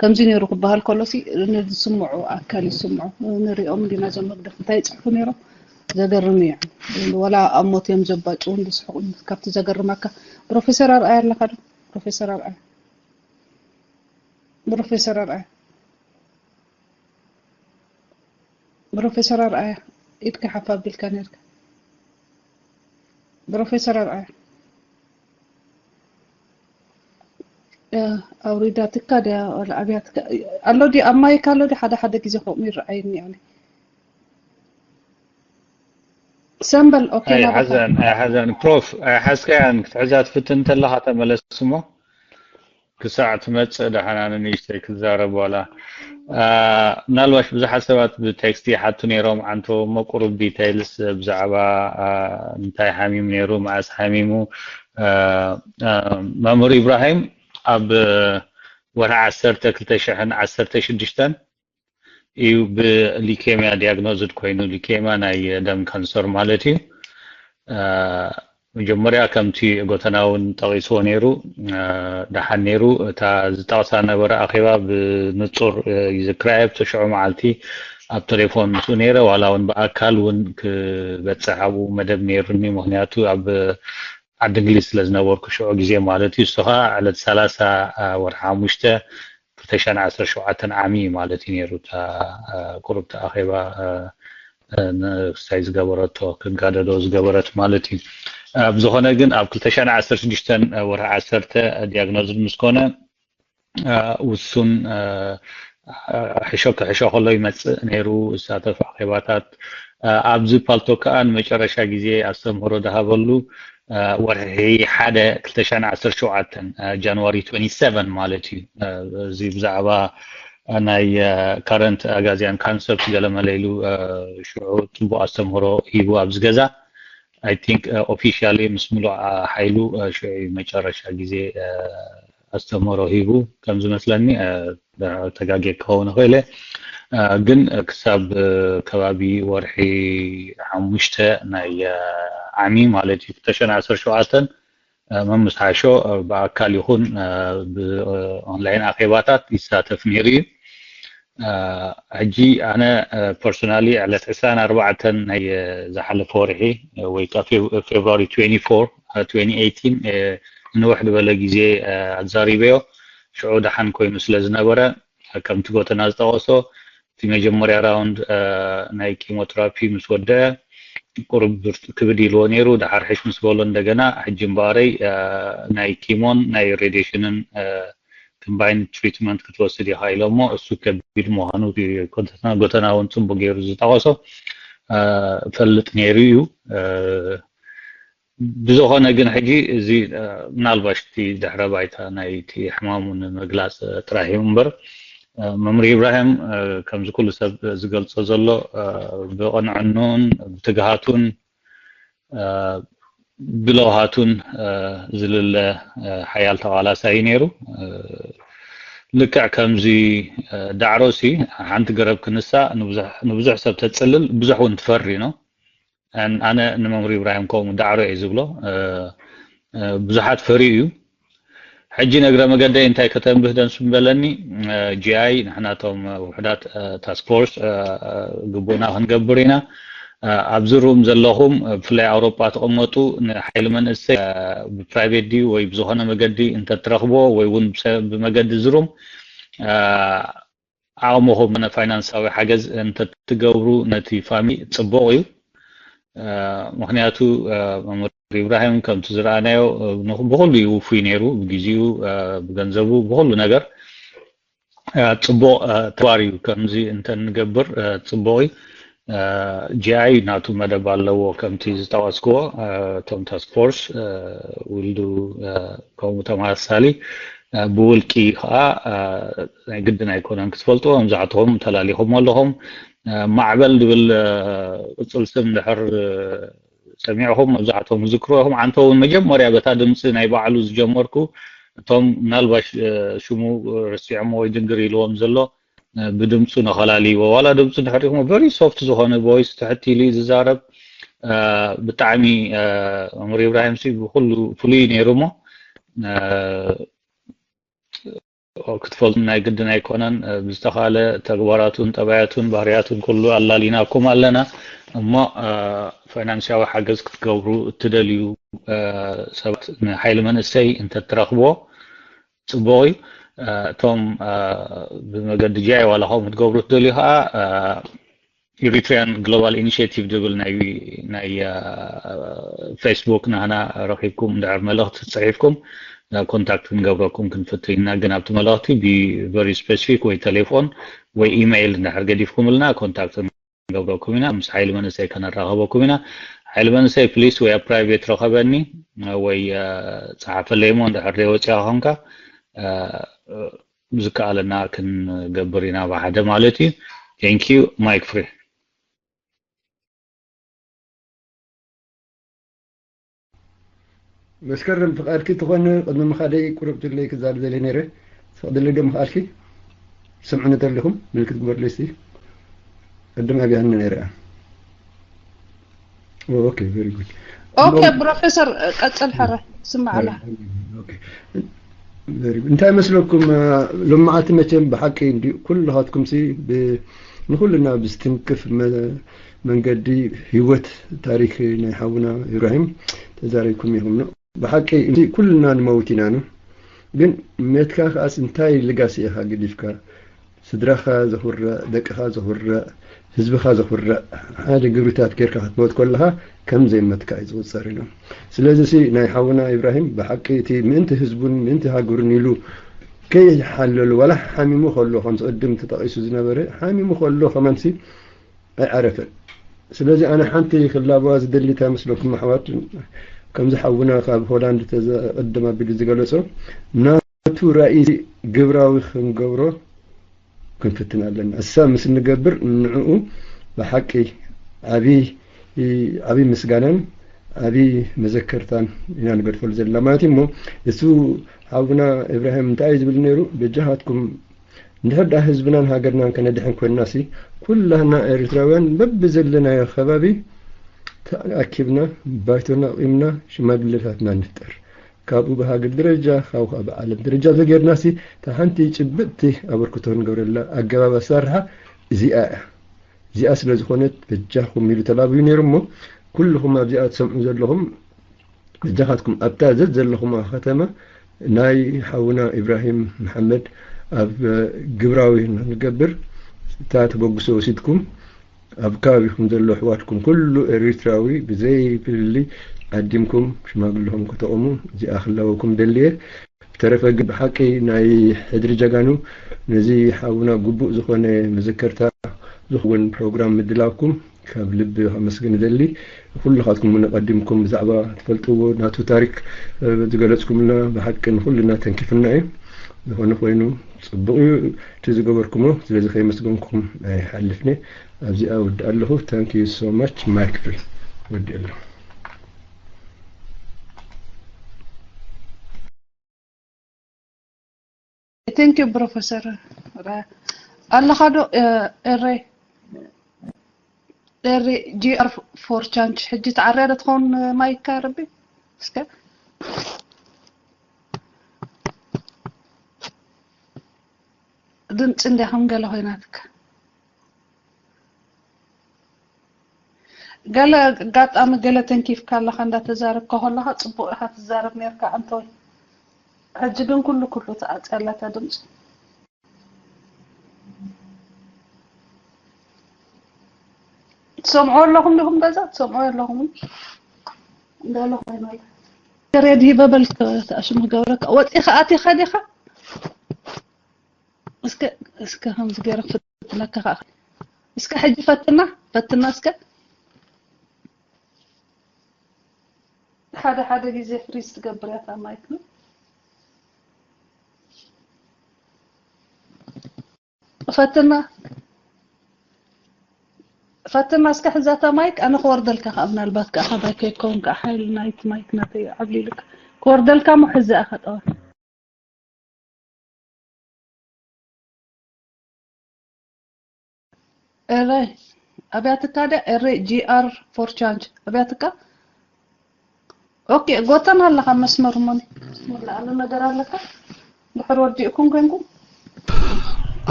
ከምዚ ነይሩ ክበሃል ከሎ ሲ ንዝስምዑ ኣካል ይስምዑ ንሪኦም እንዲና እዞም ህግደፍ እንታይ ይፅሕፉ ነይሮም ዘገርም እዩ ወላ ኣብ ሞት እዮም ዘባጭውን ዝስሕቁ ካብቲ ዘገርመካ ፕሮፌሰር ኣርኣያ ኣለካ ዶ ፕሮፌሰር ኣርኣያ ፕሮፌሰር ኣርኣያ ፕሮፌሰር ኣርኣያ ኢድካ ሓፍ ኣቢልካ ነርካ ፕሮፌሰር ኣርኣያ ኣውሪዳትካ ድያ ወላ ኣብያትካ ኣሎ ድዩ ኣብ ማይክ ኣሎ ድዩ ሓደ ሓደ ግዜ ከምኡ ይረኣየኒ ኣነ ሰምበል ኦኬ ናባኻ ኣይሓዘን ኣይሓዘን ፕሮፍ ኣይሓዝካያን ክትሕዛ ትፍትን እንተለኻ ተመለስ እሞ ክሳዕ ትመፅእ ደሓና ንንእሽተይ ክዛረብ ዋላ ምናልባሽ ብዙሓት ሰባት ብቴክስት ይሓቱ ነይሮም ዓንቶ እሞ ቁሩብ ዲቴይልስ ብዛዕባ እንታይ ሓሚሙ ነይሩ መዓስ ሓሚሙ መምህር ኢብራሂም ኣብ ወርሒ ዓሰርተ ክልተ ሽሕን ዓሰርተ ሽዱሽተን እዩ ብሊኬምያ ዲያግኖዝድ ኮይኑ። ሊኬምያ ናይ ደም ካንሰር ማለት እዩ። መጀመርያ ከምቲ ጎተና እውን ጠቒስዎ ነይሩ፣ ደሓን ነይሩ። እታ ዝጠቕሳ ነበረ ኣኼባ ብንጹር ይዝክራ እየ። ኣብቲ ሽዑ መዓልቲ ኣብ ቴሌፎን ምስኡ ነይረ፣ ዋላ እውን ብኣካል እውን ክበጽሕ ኣብኡ መደብ ነይሩኒ። ምክንያቱ ኣብ ዓዲ እንግሊዝ ስለ ዝነበርኩ ሽዑ ግዜ ማለት እዩ። እሱ ከዓ ዕለት ሰላሳ ወርሒ ሓሙሽተ ክልተ ሽሕን ዓሰርተ ሸውዓተን ዓሚ ማለት እዩ ነይሩ። እታ ቁሩብ ኣኼባ ንክስታይ ዝገበረቶ ክጋደዶ ዝገበረት ማለት እዩ። ብዝኾነ ግን ኣብ ክልተ ሽሕን ዓሰርተ ሽዱሽተን ወርሒ ዓሰርተ ዲያግኖዝድ ምስ ኮነ ውሱን ሕሾ ክሕሾ ከሎ ይመፅእ ነይሩ፣ ዝሳተፍ ኣኼባታት። ኣብዚ ፓልቶ ከዓ ንመጨረሻ ግዜ ኣስተምህሮ ዝሃበሉ ወርሒ ሓደ ክልተ ሽሕን ዓሰርተ ሸውዓተን ጃንዋሪ ትወንቲ ሰቨን ማለት እዩ። እዚ ብዛዕባ ናይ ካረንት ኣጋዚያን ካንሰፕት ገለመለ ኢሉ ሽዑ ፅቡቅ ኣስተምህሮ ሂቡ ኣብዚ ገዛ። I think officially ምስ ምሉእ ሓይሉ ሽዑ መጨረሻ ግዜ ኣስተምህሮ ሂቡ ከም ዝመስለኒ፣ ተጋጌ ክኸውን ይኽእል እየ። ግን ክሳብ ከባቢ ወርሒ ሓሙሽተ ናይ ዓሚ ማለት እዩ ክልተ ሽሕን ዓሰርተ ሸውዓተን መምስ ሓሾ ብኣካል ይኹን ብኦንላይን ኣኼባታት ይሳተፍ ነይሩ እዩ። ሕጂ ኣነ ፐርሶናሊ ዕለት ዕስራን ኣርባዕተን ናይ ዝሓለፈ ወርሒ ወይ ከዓ ፌብሩዋሪ ትወንቲ ፎር ትወንቲ ኤይቲን ንውሕ ዝበለ ግዜ ኣዛሪበዮ። ሽዑ ደሓን ኮይኑ ስለ ዝነበረ ከምቲ ጎተና ዝጠቐሶ እቲ መጀመርያ ራውንድ ናይ ኪሞቴራፒ ምስ ወደአ ቁሩብ ክብድ ኢልዎ ነይሩ። ደሓር ሕሽ ምስ በሎ እንደገና ሕጂ እምበኣረይ ናይ ኪሞን ናይ ሬዲሽንን ኮምባይንድ ትሪትመንት ክትወስድ ኢኻ ኢሎሞ። እሱ ከቢድ ምዃኑ ጎተና እውን ፅቡቅ ገይሩ ዝጠቐሶ ፈልጥ ነይሩ እዩ። ብዝኾነ ግን ሕጂ እዚ ምናልባሽ እቲ ድሕረ ባይታ ናይቲ ሕማሙ ንምግላፅ ጥራሕ እዩ እምበር መምህር ኢብራሂም ከምዚ ኩሉ ሰብ ዝገልፆ ዘሎ ብቕንዕንኡን ብትግሃቱን ብለውሃቱን ዝልለ ሓያል ተቓላሳይ ነይሩ። ልክዕ ከምዚ ዳዕሮሲ ሓንቲ ገረብ ክንሳ ንብዙሕ ሰብ ተፅልል ብዙሕ እውን ትፈሪ ነው። ኣነ ንመምህር ኢብራሂም ከምኡ ዳዕሮ እየ ዝብሎ። ብዙሓት ፈሪኡ እዩ። ሕጂ ነግረ መገደይ እንታይ ከተንብህ ደንሱ በለኒ። ጂኣይ ንሕናቶም ውሕዳት ታስክ ፎርስ ግቡእና ክንገብር ኢና። ኣብዚ ሩም ዘለኹም ብፍላይ ኣውሮጳ ትቕመጡ ንሓይሊ መንእሰይ ብፕራይቬት ድዩ ወይ ብዝኾነ መገዲ እንተትረኽቦ ወይ እውን ብመገዲ ዝሩም ዓቕምኹም ነ ፋይናንሳዊ ሓገዝ እንተትገብሩ ነቲ ፋሚሊ ፅቡቕ እዩ። ምክንያቱ መምህር ኢብራሂም ከምቲ ዝረኣናዮ ብኩሉ እዩ ውፉይ ነይሩ፣ ብግዜኡ፣ ብገንዘቡ፣ ብኩሉ ነገር ፅቡቕ ተግባር እዩ። ከምዚ እንተንገብር ፅቡቕ እዩ። ጂኣይ ናቱ መደብ ኣለዎ ከምቲ ዝጠቐስክዎ እቶም ታስክ ፎርስ ውልዱ ከምኡ ተመሳሳሊ ብውልቂ ከዓ ናይ ግድን ኣይኮነን ክትፈልጥዎ። መብዛሕትኹም ተላሊኹም ኣለኹም። ማዕበል ዝብል ቅፅል ስም ድሕር ሰሚዕኹም መብዛሕትኹም ዝክርዎ ኢኹም። ኣንተ እውን መጀመርያ በታ ድምፂ ናይ ባዕሉ ዝጀመርኩ እቶም ምናልባሽ ሽሙ ረሲዖሞ ወይ ድንግር ኢልዎም ዘሎ ብድምፁ ነኸላልይዎ ዋላ ድምፁ ድሕሪኹም ቨሪ ሶፍት ዝኾነ ቮይስ ትሕት ኢሉ ዝዛረብ ብጣዕሚ መምህር ኢብራሂም ሲ ብኩሉ ፍሉይ ነይሩ እሞ ክትፈልጡ ናይ ግድን ኣይኮነን። ብዝተኻለ ተግባራቱን ጠባያቱን ባህርያቱን ኩሉ ኣላሊናኩም ኣለና እሞ ፋይናንስያዊ ሓገዝ ክትገብሩ እትደልዩ ሰባት ንሓይሊ መንእሰይ እንተትረኽብዎ ፅቡቕ እዩ። እቶም ብመገዲ ጃይ ዋላ ከምኡ ክትገብሩ ትደልዩ ከዓ Eritrean Global Initiative ዝብል ናይ ናይ ፌስቡክ ናህና ረኺብኩም እንድሕር መልእኽቲ ፅሒፍኩም ኮንታክት ክንገብረኩም ክንፍትን ኢና። ግን ኣብቲ መልእኽቲ ብ very specific ወይ ቴሌፎን ወይ ኢሜይል እንድሕር ገዲፍኩምልና ኮንታክት ክንገብረኩም ኢና። ምስ ሓይሊ መንእሰይ ከነራኸበኩም ኢና። ሓይሊ መንእሰይ ፕሊስ ወይ ኣብ ፕራይቬት ረኸበኒ ወይ ፀሓፈለይ እሞ እንድሕር ዘይወፂኻ ኮንካ ዝከኣለና ክንገብር ኢና ብሓደ ማለት እዩ። Thank you. Mic free. መስከረም፣ ፍቓድኪ ተኾነ ቅድሚ ምኻደይ ቁሩብ ትብለይ ክዛረብ ደልየ ነይረ። ትፈቕድለይ ዶ ምኽኣልኪ? ትሰምዑኒ ተለኹም ምልክት ግበርለይ እስቲ። ቅድም ኣብያኒ ነይረ። ኦኬ፣ very good። ኦኬ ፕሮፌሰር፣ ቀጽል። ሕረ ስማዕ ኣላ። ኦኬ፣ very good። እንታይ መስለኩም? ሎማዓቲ መቸም ብሓቂ እንዲ ኩልኻትኩም ሲ ንኩልና ብዝትንክፍ መንገዲ ህይወት ታሪክ ናይ ሓውና ኢብራሂም ተዛሪብኩም ኢኹም ነው። ብሓቂ ኩልና ንመውት ኢና ነው። ግን ሜትካ ከኣስ እንታይ ልጋሲ ኢኻ ገዲፍካ? ስድራኻ ዘኹርዕ፣ ደቅኻ ዘኹርዕ፣ ህዝብኻ ዘኹርዕ ሓደ ግብርታት ጌርካ ክትመውት ከለኻ ከም ዘይመትካ እዩ ዝቑጸር ኢሎም። ስለዚ ሲ ናይ ሓውና ኢብራሂም ብሓቂ እቲ ምእንቲ ህዝቡን ምእንቲ ሃገሩን ኢሉ ከይሓለሉ ዋላ ሓሚሙ ከሎ ከም ዝቕድም ተጠቒሱ ዝነበረ ሓሚሙ ከሎ ከማንሲ ኣይዓረፈን። ስለዚ ኣነ ሓንቲ ክላበዋ ዝደሊ እንታይ መስለኩም ኣሕዋት፣ ከምዚ ሓውና ካብ ሆላንድ ተዘቐድም ኣቢሉ ዝገለጾ ናቱ ራእይ ግብራዊ ክንገብሮ ክንፍትን ኣለና። እሳ ምስ እንገብር ንዕኡ ብሓቂ ዓብዪ ዓብዪ ምስጋናን ዓብዪ መዘከርታን ኢና ንገድፈሉ ዘለና ማለት እዩ። እሞ እሱ ሓውና እብራሂም እንታይ እዩ ዝብል ነይሩ? በጃኻትኩም እንድሕር ደኣ ህዝብናን ሃገርናን ከነድሕን ኮይንና ሲ ኩላህና ኤርትራውያን በብዘለናዮ ከባቢ ተኣኪብና ባይቶና ኣቑምና ሽማግለታትና ንፍጠር። ካብኡ ብሃገር ደረጃ ካብኡ ከዓ ብዓለም ደረጃ ተጌርና ሲ እታ ሓንቲ ጭብጥቲ ኣበርክቶ ንገብረላ ኣገባብ ኣሰራርሓ እዚኣ እያ። እዚኣ ስለ ዝኾነት በጃኹም ኢሉ ተላብዩ ነይሩ እሞ ኩልኹም ኣብዚኣ ትሰምዑ ዘለኹም በጃኻትኩም ኣብታ ዘት ዘለኹም ከተማ ናይ ሓውና ኢብራሂም መሓመድ ኣብ ግብራዊ ንገብር እታ ተበግሶ ወሲድኩም ኣብ ከባቢኹም ዘሎ ኣሕዋትኩም ኩሉ ኤሪትራዊ ብዘይ ፍልልይ ዓዲምኩም ሽማግለኹም ከተቑሙ እዚኣ ክላበኩም ደልየ። ብተረፈ ግን ብሓቂ ናይ ሕድሪ ጀጋኑ ነዚ ሓውና ግቡእ ዝኾነ መዘከርታ ዝኸውን ፕሮግራም ምድላውኩም ካብ ልቢ ከመስግን እደሊ። ኩልኻትኩም እውን ኣቐዲምኩም ብዛዕባ ትፈልጥዎ ናቱ ታሪክ ዝገለጽኩምልና ብሓቂ ንኹልና ተንኪፍና እዩ። ዝኾነ ኮይኑ ጽቡቕ እዩ እቲ ዝገበርኩሞ፣ ስለዚ ከየመስገንኩም ኣይሓልፍን እየ። ኣብዚኣ እወድእ ኣለኹ። Thank you so much። ማይክ ፍሪ። ወዲእ ኣለኹ። Thank you ፕሮፌሰር። ኣለኻ ዶ ኤሬ? ኤሬ ጂ ኣር for change ሕጂ ተዓርያ ዶ ትኸውን ማይካ ረቢ? እስከ ድምፂ እንዲያ ከም ገለ ኮይናትካ። ገለ ኣጋጣሚ ገለ ተንኪፍካ ኣለኻ እንዳተዛረብካ ከለኻ ጽቡቕ ኢኻ ትዛረብ ነርካ ኣንተወይ። ሕጂ ግን ኩሉ ኩሉ ተዓጽያ ኣላታ ድምፂ። ትሰምዑ ኣለኹም ዲኹም ገዛ ትሰምዑ ኣለኹም እንዳለ ኮይና ኣላ። ሬድ ሂበ በል ተኣሽሙ ክገብረካ ወፂኻ ኣቲኻ ዲኻ? እስከ እስከ ከምዚ ገይረ ክፍትነካ ከዓ እስከ ሕጂ ፈትና ፈትና እስከ ሓደ ሓደ ግዜ ፍሪዝ ትገብር እያ እታ ማይክ ነው ፈትና ፈትና እስከ ሕዛታ ማይክ ኣነ ክወርደልካ ከዓ ምናልባት ከዓ ካባይ ከይከውን ከዓ ሓይል ናይት ማይክ ናተይ ዓብሊልካ ክወርደልካ ሞ ሕዚ ኣኸጠዋ ኤረ ኣብያትካ ደ ኤረ ጂኣር ፎር ቻንጅ ኣብያትካ ኦኬ ጎተን ኣለኻ መስመር ሞኒ ላዕሊ ነገር ኣለካ ድሕር ወዲእኩም ኮንኩም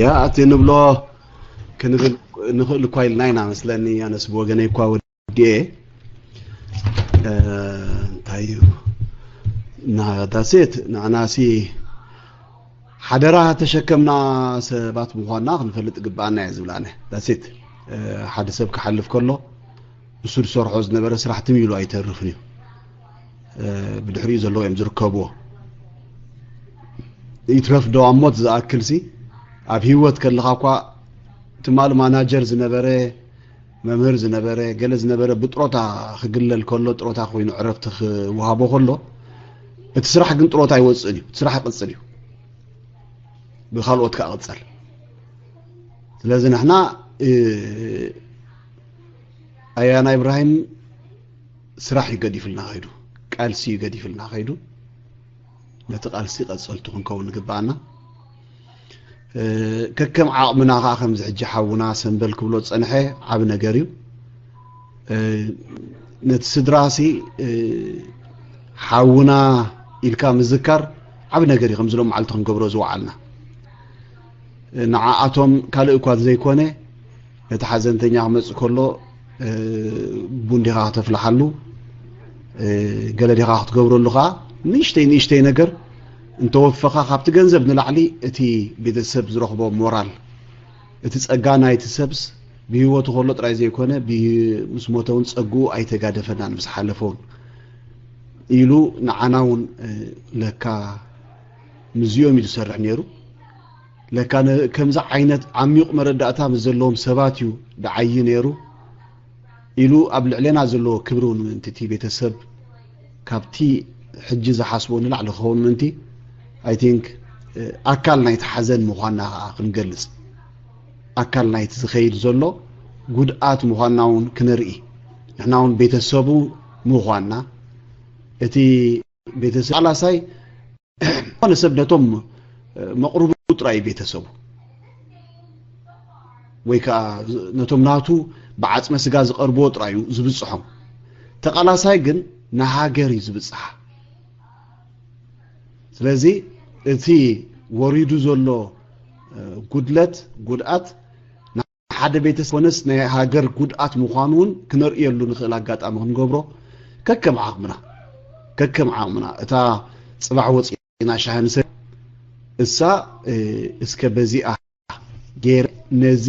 ያ እቲ ንብሎ ክንብል ንኽእል እኳ ኢልና ኢና መስለኒ ኣነስ ብወገነይ እኳ ወዲኤ እንታይ እዩ ና that's it ንዕናሲ ሓደራ ተሸከምና ሰባት ምዃንና ክንፈልጥ ግብኣና እየ ዝብል ኣነ that's it ሓደ ሰብ ክሓልፍ ከሎ ንሱ ዝሰርሖ ዝነበረ ስራሕ ትም ኢሉ ኣይተርፍን እዩ ብድሕሪኡ ዘለዉ እዮም ዝርከብዎ ይትረፍ ዶ ኣብ ሞት ዝኣክል ሲ ኣብ ህይወት ከለኻ እኳ ትማል ማናጀር ዝነበረ መምህር ዝነበረ ገለ ዝነበረ ብጥሮታ ክግለል ከሎ ጥሮታ ኮይኑ ዕረፍቲ ክወሃቦ ከሎ እቲ ስራሕ ግን ጥሮታ ኣይወፅእን እዩ እቲ ስራሕ ይቕፅል እዩ ብካልኦት ከዓ ቅፀል ስለዚ ንሕና ኣያና ኢብራሂም ስራሕ እዩ ገዲፍልና ከይዱ ቃልሲ እዩ ገዲፍልና ከይዱ። ነቲ ቃልሲ ቀጸልቲ ክንከውን ንግብኣና። ከከም ዓቕምና ከዓ ከምዚ ሕጂ ሓውና ሰንበል ክብሎ ዝጸንሐ ዓቢ ነገር እዩ። ነቲ ስድራሲ ሓውና ኢልካ ምዝካር ዓቢ ነገር እዩ። ከምዚ ሎም መዓልቲ ክንገብሮ ዝወዓልና ንዓኣቶም ካልእ እኳ ዘይኮነ ነቲ ሓዘንተኛ ክመጽእ ከሎ ቡን ዲኻ ክተፍልሓሉ፣ ገለ ዲኻ ክትገብረሉ ከኣ ንእሽተይ ንእሽተይ ነገር እንተወፈኻ ካብቲ ገንዘብ ንላዕሊ እቲ ቤተሰብ ዝረኽቦ ሞራል፣ እቲ ጸጋ ናይቲ ሰብስ ብህይወቱ ከሎ ጥራይ ዘይኮነ ምስ ሞተ እውን ጸግኡ ኣይተጋደፈናን ምስ ሓለፈ እውን ኢሉ ንዓና እውን ለካ ምስዚኦም እዩ ዝሰርሕ ነይሩ። ለካ ከምዚ ዓይነት ዓሚቕ መረዳእታ ምስ ዘለዎም ሰባት እዩ ደዓዪ ነይሩ ኢሉ ኣብ ልዕሌና ዘለዎ ክብሪ እውን ምእንቲ እቲ ቤተሰብ ካብቲ ሕጂ ዝሓስቦ ንላዕሊ ክኸውን ምእንቲ I think ኣካል ናይቲ ሓዘን ምዃንና ከዓ ክንገልጽ ኣካል ናይቲ ዝኸይድ ዘሎ ጉድኣት ምዃንና እውን ክነርኢ ንሕና እውን ቤተሰቡ ምዃንና እቲ ቤተሰብ ቃላሳይ ዝኾነ ሰብ ነቶም መቕርቡ ጥራይ ቤተሰቡ ወይ ከዓ ነቶም ናቱ ብዓፅመ ስጋ ዝቐርብዎ ጥራይ እዩ ዝብፅሖም። ተቓላሳይ ግን ንሃገር እዩ ዝብፅሓ። ስለዚ እቲ ወሪዱ ዘሎ ጉድለት ጉድኣት ሓደ ቤተሰብ ኮነስ ናይ ሃገር ጉድኣት ምዃኑ እውን ክነርእየሉ ንኽእል ኣጋጣሚ ክንገብሮ ከከም ዓቕምና ከከም ዓቕምና እታ ፅባሕ ወፂና ሻሂ ንሰ እሳ እስከ በዚኣ ገይረ ነዚ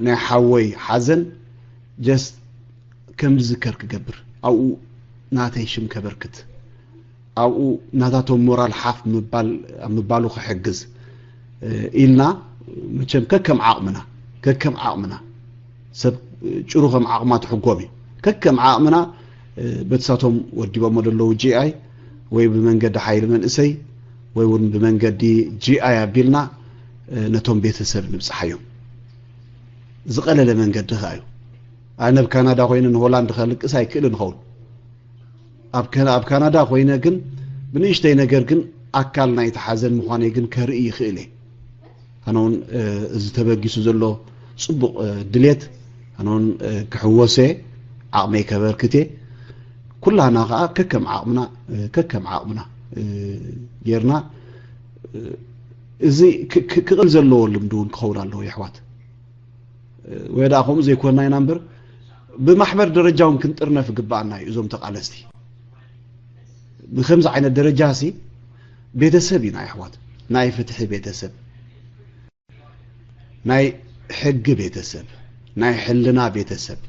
ናይ ሓወይ ሓዘን ጀስት ከም ዝዝከር ክገብር ኣብኡ ናተይ ሽም ከበርክት ኣብኡ ናታቶም ሞራል ሓፍ ምባል ኣብ ምባሉ ክሕግዝ ኢልና መቸም ከከም ዓቕምና ከከም ዓቕምና ሰብ ጭሩ ከም ዓቕማ ትሕጎም እዩ ከከም ዓቕምና በትሳቶም ወዲቦሞ ዘለዉ ጂኣይ ወይ ብመንገዲ ሓይሊ መንእሰይ ወይ እውን ብመንገዲ ጂኣይ ኣቢልና ነቶም ቤተሰብ ንብፅሓዮም ዝቐለለ መንገዲ ከ እዩ ኣነ ኣብ ካናዳ ኮይነ ንሆላንድ ከልቅስ ኣይክእልን ኸውን ኣብ ካናዳ ኮይነ ግን ብንእሽተይ ነገር ግን ኣካል ናይቲ ሓዘን ምዃነይ ግን ከርኢ ይኽእል እየ ኣነ እውን እዚ ተበጊሱ ዘሎ ፅቡቕ ድሌት ኣነ እውን ክሕወሶ እየ ዓቕመይ ከበርክት እየ ኩላና ከዓ ከከም ዓቕምና ከከም ዓቕምና ጌርና እዚ ክቕል ዘለዎ ልምዲ እውን ክኸውን ኣለዎ የሕዋት ወይ ደኣ ከምኡ ዘይኮንና ኢና እምበር ብማሕበር ደረጃ እውን ክንጥርነፍ ይግብኣና እዩ እዞም ተቓለስቲ ብከምዚ ዓይነት ደረጃ ሲ ቤተሰብ ኢና ኣሕዋት ናይ ፍትሒ ቤተሰብ ናይ ሕጊ ቤተሰብ ናይ ሕልና ቤተሰብ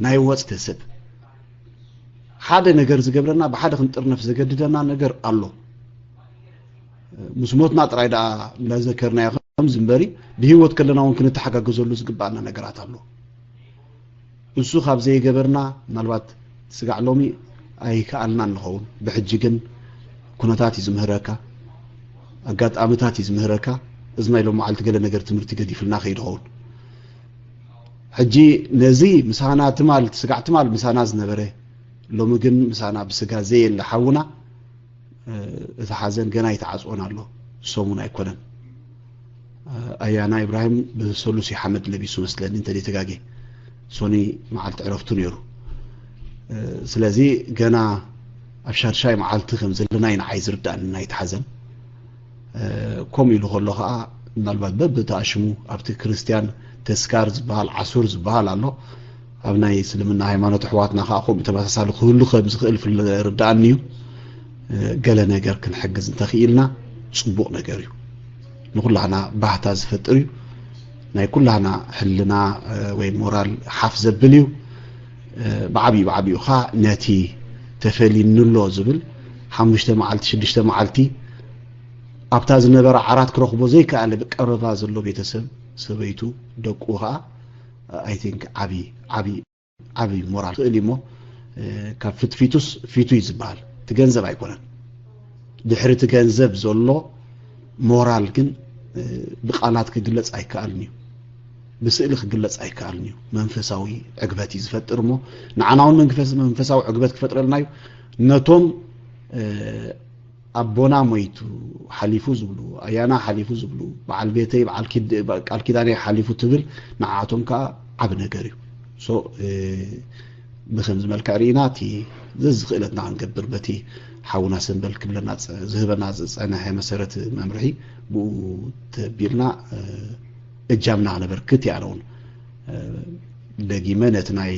ናይ ወጽ ቤተሰብ ሓደ ነገር ዝገብረና ብሓደ ክንጥርነፍ ዘገድደና ነገር ኣሎ ምስ ሞትና ጥራይ ደኣ እንዳዘከርናዮ ከምዚ እምበሪ ብህይወት ከለና እውን ክንተሓጋገዘሉ ዝግብኣና ነገራት ኣሎ እሱ ካብ ዘይገበርና ምናልባት ስጋዕ ሎሚ ኣይከኣልናን ንኸውን ብሕጂ ግን ኩነታት እዩ ዝምህረካ ኣጋጣምታት እዩ ዝምህረካ እዚ ናይ ሎም መዓልቲ ገለ ነገር ትምህርቲ ገዲፍልና ከይድ ኸውን ሕጂ ነዚ ምሳና ትማል ስጋዕ ትማል ምሳና ዝነበረ ሎሚ ግን ምሳና ብስጋ ዘየለ ሓውና እቲ ሓዘን ገና ይተዓፅወን ኣሎ ሰሙን ኣይኮነን ኣያና ኢብራሂም ብሰሉሲ ሓመድ ለቢሱ መስለኒ እንተ ተጋጌ ሶኒ መዓልቲ ዕረፍቱ ነይሩ ስለዚ ገና ኣብ ሻድሻይ መዓልቲ ከም ዘለና ኢና ዓይዝርዳእኒ ናይቲ ሓዘን ከምኡ ኢሉ ከሎ ከዓ ምናልባት በብተኣሽሙ ኣብቲ ክርስትያን ተስካር ዝበሃል ዓሱር ዝበሃል ኣሎ ኣብ ናይ እስልምና ሃይማኖት ኣሕዋትና ከዓ ከምኡ ተመሳሳሊ ክህሉ ከም ዝኽእል ፍል ርዳኣኒ እዩ ገለ ነገር ክንሕግዝ እንተኽኢልና ፅቡቕ ነገር እዩ ንኩላህና ባህታ ዝፈጥር እዩ ናይ ኩላህና ሕልና ወይ ሞራል ሓፍ ዘብል እዩ ብዓብዩ ብዓብዩኻ ነቲ ተፈሊኑሎ ዝብል ሓሙሽተ መዓልቲ ሽዱሽተ መዓልቲ ኣብታ ዝነበረ ዓራት ክረኽቦ ዘይከኣለ ብቀረባ ዘሎ ቤተሰብ ሰበይቱ ደቁ ከዓ I think ዓቢ ዓቢ ዓቢ ሞራል ክእል እሞ ካብ ፍትፊቱስ ፊቱ እዩ ዝበሃል እቲ ገንዘብ ኣይኮነን ድሕሪ እቲ ገንዘብ ዘሎ ሞራል ግን ብቃላት ክግለጽ ኣይከኣልን እዩ ብስእሊ ክግለጽ ኣይከኣልን እዩ። መንፈሳዊ ዕግበት እዩ ዝፈጥር እሞ ንዓና እውን መንፈስ መንፈሳዊ ዕግበት ክፈጥረልና እዩ። ነቶም ኣቦና ሞይቱ ሓሊፉ ዝብሉ ኣያና ሓሊፉ ዝብሉ በዓል ቤተይ በዓል ቃል ኪዳነይ ሓሊፉ ትብል ንዓቶም ከዓ ዓብ ነገር እዩ። ብከምዚ መልክዕ ርኢና እቲ ዘዝኽእለትና ክንገብር በቲ ሓውና ሰንበል ክብለና ዝህበና ዝፀነሐ መሰረት መምርሒ ብኡ ተቢልና እጃምና ክነበርክት እያ። ኣነ እውን ደጊመ ነቲ ናይ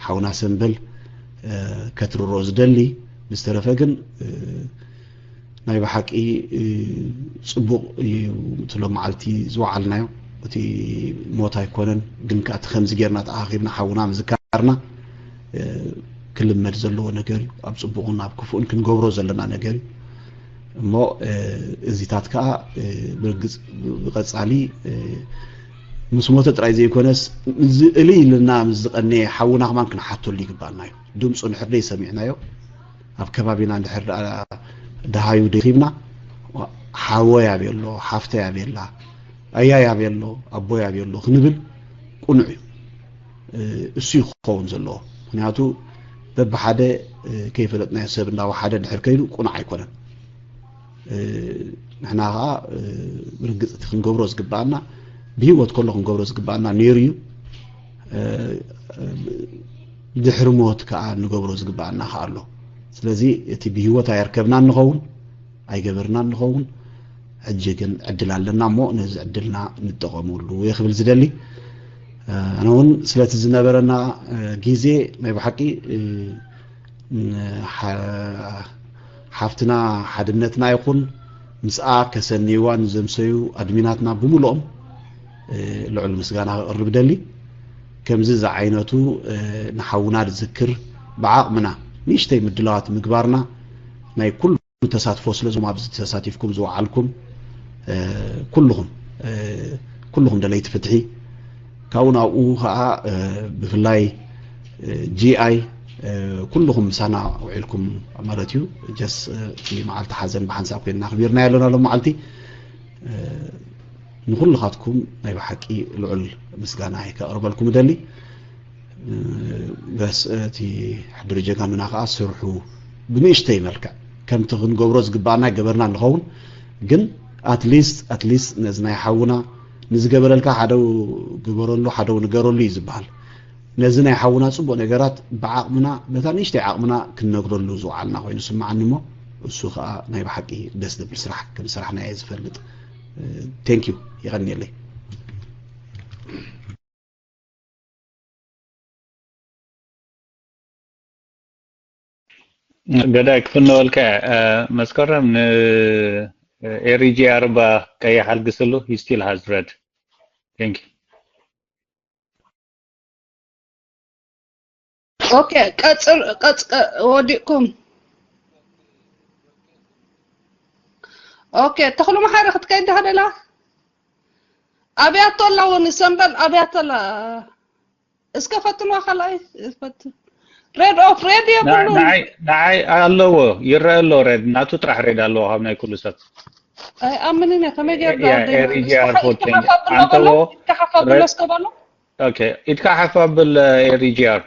ሓውና ሰንበል ከትርሮ ዝደሊ። ብዝተረፈ ግን ናይ ብሓቂ ፅቡቕ እዩ። እቲ ሎም መዓልቲ ዝወዓልናዮ እቲ ሞት ኣይኮነን፣ ግን ከኣ እቲ ከምዚ ጌርና ተኣኻኺብና ሓውና ምዝካርና ክልመድ ዘለዎ ነገር እዩ። ኣብ ፅቡቕን ኣብ ክፉእን ክንገብሮ ዘለና ነገር እዩ። እሞ እዚታት ከዓ ብርግፅ ብቐፃሊ ምስ ሞተ ጥራይ ዘይኮነስ እዚ እልይ ኢልና ምስ ዝቐነየ ሓውና ከማን ክንሓተሉ ይግባኣና እዩ። ድምፁ እንድሕር ደይ ሰሚዕናዮ ኣብ ከባቢና እንድሕር ደኣ ደሃዩ ደኺብና ሓወይ ኣበይ ኣሎ ሓፍተይ ኣበይ ኣላ ኣያይ ኣበይ ኣሎ ኣቦይ ኣበይ ኣሎ ክንብል ቁኑዕ እዩ። እሱ እዩ ክኸውን ዘለዎ። ምክንያቱ በብሓደ ከይፈለጥናዮ ሰብ እንዳወሓደ እንድሕር ከይዱ ቁኑዕ ኣይኮነን። ንሕና ከዓ ብርግፅ እቲ ክንገብሮ ዝግባኣና ብሂወት ከሎ ክንገብሮ ዝግባኣና ነይሩ እዩ። ድሕሪ ሞት ከዓ ንገብሮ ዝግባኣና ከዓ ኣሎ። ስለዚ እቲ ብሂወት ኣየርከብናን ንኸውን ኣይገበርናን ንኸውን። ሕጂ ግን ዕድል ኣለና እሞ ነዚ ዕድልና ንጠቐመሉ እየ ክብል ዝደሊ። ኣነ እውን ስለቲ ዝነበረና ግዜ ናይ ብሓቂ ሓፍትና ሓድነትና ይኹን ምስኣ ከሰንይዋ ንዘምሰዩ ኣድሚናትና ብምልኦም ልዑል ምስጋና ክቕርብ ደሊ። ከምዚ ዝዓይነቱ ንሓውና ዝዝክር ብዓቕምና ንእሽተይ ምድላዋት ምግባርና ናይ ኩሉ ተሳትፎ ስለ ዞም ኣብዚ ተሳቲፍኩም ዝወዓልኩም ኩልኹም ኩልኹም ደለይቲ ፍትሒ ካብኡ ናብኡ ከዓ ብፍላይ ጂኣይ ኩልኹም ምሳና ውዒልኩም ማለት እዩ። ጀስ እቲ መዓልቲ ሓዘን ብሓንሳብ ኮይንና ኣኽቢርና ኣለና ሎም መዓልቲ። ንኩልኻትኩም ናይ ብሓቂ ልዑል ምስጋና ከቕርበልኩም እደሊ። በስ እቲ ሕድሪ ጀጋኑና ከዓ ስርሑ ብንእሽተይ መልክዕ ከምቲ ክንገብሮ ዝግባኣና ገበርና ንኸውን። ግን ኣትሊስት ኣትሊስት ነዚ ናይ ሓውና ንዝገበረልካ ሓደው ግበረሉ ሓደው ንገረሉ እዩ ዝበሃል። ነዚ ናይ ሓውና ፅቡቅ ነገራት ብዓቕምና በታ ንእሽተይ ዓቕምና ክንነግረሉ ዝወዓልና ኮይኑ ስምዓኒ እሞ እሱ ከዓ ናይ ብሓቂ ደስ ዝብል ስራሕ ከም ስራሕና እየ ዝፈልጥ። ቴንኪዩ። ይቐንየለይ። ገዳይ ክፍነወልካ መስከረም ን ኤሪጂ ኣርባ ቀይሕ ኣልግስሉ he still has red. Thank you. ኦኬ ቀጽር ቀጽ ወዲቅኩም። ኦኬ ተኽሉ መሓሪ ክትከይድ ዳህደላ ኣብያቶ ኣለውን ሰንበል ኣብያቶ ኣላ እስከ ፈትኖ ካልኣይ ፈት ሬድ ኦፍ ሬድ የብሉ ንዓይ ኣለዎ ይረአ ኣሎ ሬድ ናቱ ጥራሕ ሬድ ኣለዎ ካብ ናይ ኩሉ ሰብ ኣይኣምንን እየ ከመይ ገይሩ ኤሪጂኣር ፎርቲን ኢትካ ሓፋ ብሎ እስከ በሎ ኢትካ ሓፋ ብል ኤሪጂኣር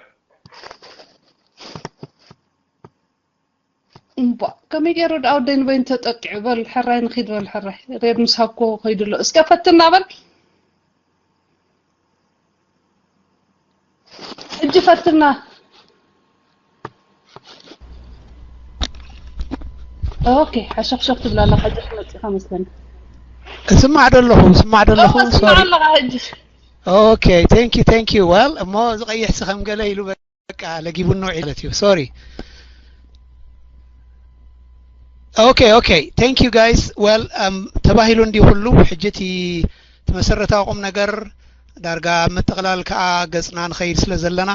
እምቧ ከመይ ገይሩ ደኣ ወደይ ንበይኑ ተጠቂዑ በል ሕራይ ንኺድ በል ሕራይ ሬድ ምስ ሃብኮ ከይዱ ኣሎ እስከ ፈትና በል ሕጂ ፈትና ኦኬ ሓሸኽሸኽ ትብላ ኣላ ሕጂ መፂኻ መስለኒ እስማዕ ደለኹ እስማዕ ደለኹ እስማዕ ኣለኻ ሕጂ ኦኬ thank you thank you well እሞ ዝቀይሕ ሲ ከም ገለ ኢሉ በቃ ለጊቡኒ ውዒሉ ማለት እዩ sorry okay okay thank you guys well ተባሂሉ እንዲ ኩሉ ሕጂ እቲ መሰረታዊ ቁም ነገር ዳርጋ ምጥቕላል ከዓ ገፅና ንኸይድ ስለ ዘለና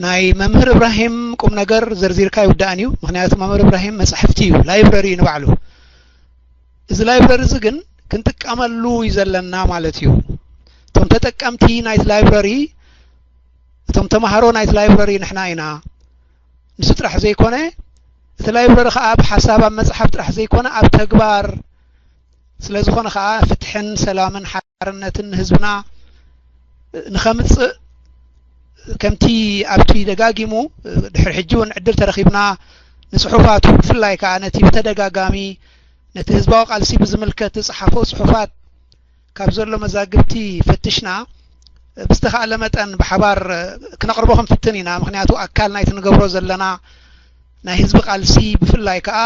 ናይ መምህር እብራሂም ቁም ነገር ዘርዚርካ ይውዳእን እዩ ምክንያቱ መምህር እብራሂም መፅሕፍቲ እዩ ላይብረሪ እዩ ንባዕሉ እዚ ላይብረሪ እዚ ግን ክንጥቀመሉ እዩ ዘለና ማለት እዩ እቶም ተጠቀምቲ ናይቲ ላይብረሪ እቶም ተምሃሮ ናይቲ ላይብረሪ ንሕና ኢና ንሱ ጥራሕ ዘይኮነ እቲ ላይብረሪ ከዓ ብሓሳብ ኣብ መፅሓፍ ጥራሕ ዘይኮነ ኣብ ተግባር ስለ ዝኾነ ኸኣ ፍትሕን ሰላምን ሓርነትን ንህዝብና ንኸምጽእ፣ ከምቲ ኣብቲ ደጋጊሙ ድሕሪ ሕጂ እውን ዕድል ተረኺብና ንጽሑፋቱ፣ ብፍላይ ከኣ ነቲ ብተደጋጋሚ ነቲ ህዝባዊ ቃልሲ ብዝምልከት ዝጸሓፎ ጽሑፋት ካብ ዘሎ መዛግብቲ ፈትሽና ብዝተኻእለ መጠን ብሓባር ክነቕርቦ ክንፍትን ኢና። ምኽንያቱ ኣካል ናይቲ ንገብሮ ዘለና ናይ ህዝቢ ቃልሲ፣ ብፍላይ ከኣ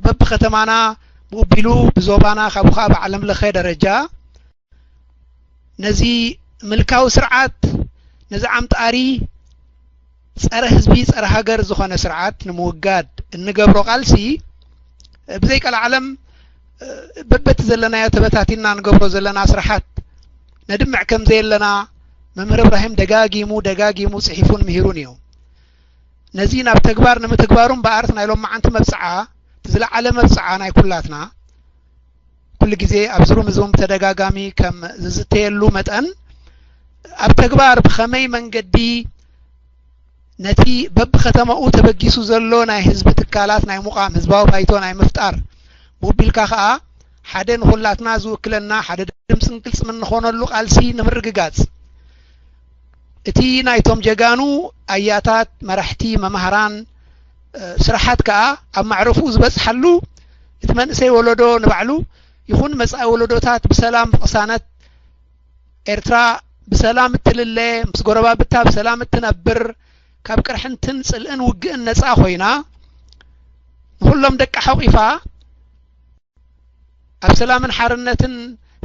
በብከተማና፣ ብኡቢሉ ብዞባና፣ ካብኡ ከኣ ብዓለም ለኸ ደረጃ ነዚ ምልካዊ ስርዓት፣ ነዚ ዓምጣሪ ጸረ ህዝቢ፣ ጸረ ሃገር ዝኾነ ስርዓት ንምውጋድ እንገብሮ ቃልሲ፣ ብዘይቀልዓለም በበቲ ዘለናዮ ተበታቲንና ንገብሮ ዘለና ስራሓት ነድምዕ ከም ዘየለና መምህር እብራሂም ደጋጊሙ ደጋጊሙ ጽሒፉን ምሂሩን እዩ። ነዚ ናብ ተግባር ንምትግባሩ እምበኣር ናይ ሎማዓንቲ መብጽዓ፣ እቲ ዝለዓለ መብጽዓ ናይ ኩላትና፣ ኩሉ ግዜ ኣብዚ ሩም እዚ እውን ብተደጋጋሚ ከም ዝዝተየሉ መጠን፣ ኣብ ተግባር ብኸመይ መንገዲ ነቲ በብከተማኡ ተበጊሱ ዘሎ ናይ ህዝቢ ትካላት ናይ ምቋም፣ ህዝባዊ ባይቶ ናይ ምፍጣር፣ ብኡቢልካ ከኣ ሓደ ንኹላትና ዝውክለና ሓደ ድምጽን ቅልጽምን ንኾነሉ ቃልሲ ንምርግጋጽ፣ እቲ ናይቶም ጀጋኑ ኣያታት፣ መራሕቲ፣ መማህራን፣ እ፣ ስራሓት ከኣ ኣብ ማዕረፍኡ ዝበጽሓሉ፣ እቲ መንእሰይ ወለዶ ንባዕሉ ይኹን መጻኢ ወለዶታት ብሰላም ብቕሳነት ኤርትራ ብሰላም እትልለ፣ ምስ ጎረባብታ ብሰላም እትነብር፣ ካብ ቅርሕንትን ጽልእን ውግእን ነጻ ኮይና፣ ንኹሎም ደቃ ሓቑፋ፣ ኣብ ሰላምን ሓርነትን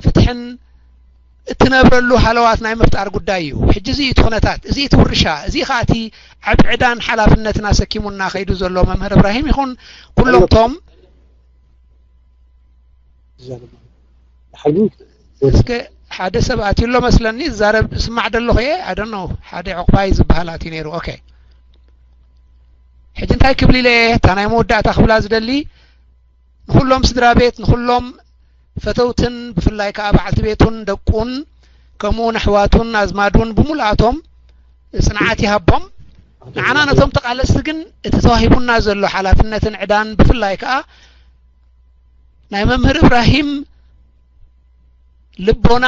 ፍትሕን እትነብረሉ ሃለዋት ናይ ምፍጣር ጉዳይ እዩ። ሕጂ እዚ እዩ እቲ ኩነታት፣ እዚ እዩ እቲ ውርሻ፣ እዚ እዩ ከኣ እቲ ዓቢ ዕዳን ሓላፍነትን ኣሰኪሙና ከይዱ ዘሎ መምህር እብራሂም ይኹን ኩሎም ቶም እስከ ሓደ ሰብ ኣትዩ ኣሎ መስለኒ፣ ዝዛረብ ስማዕ ደለኹ እየ። I don't know፣ ሓደ ዕቑባይ ዝበሃል ኣትዩ ነይሩ። ኦኬ፣ ሕጂ እንታይ ክብል ኢለ እየ? እታ ናይ መወዳእታ ክብላ ዝደሊ፣ ንኹሎም ስድራ ቤት፣ ንኹሎም ፈተውትን ብፍላይ ከኣ በዓልቲ ቤቱን ደቁን፣ ከምኡ እውን ኣሕዋቱን ኣዝማዱን ብምሉኣቶም ጽንዓት ይሃቦም። ንዓና ነቶም ተቓለስቲ ግን እቲ ተዋሂቡና ዘሎ ሓላፍነትን ዕዳን፣ ብፍላይ ከኣ ናይ መምህር እብራሂም ልቦና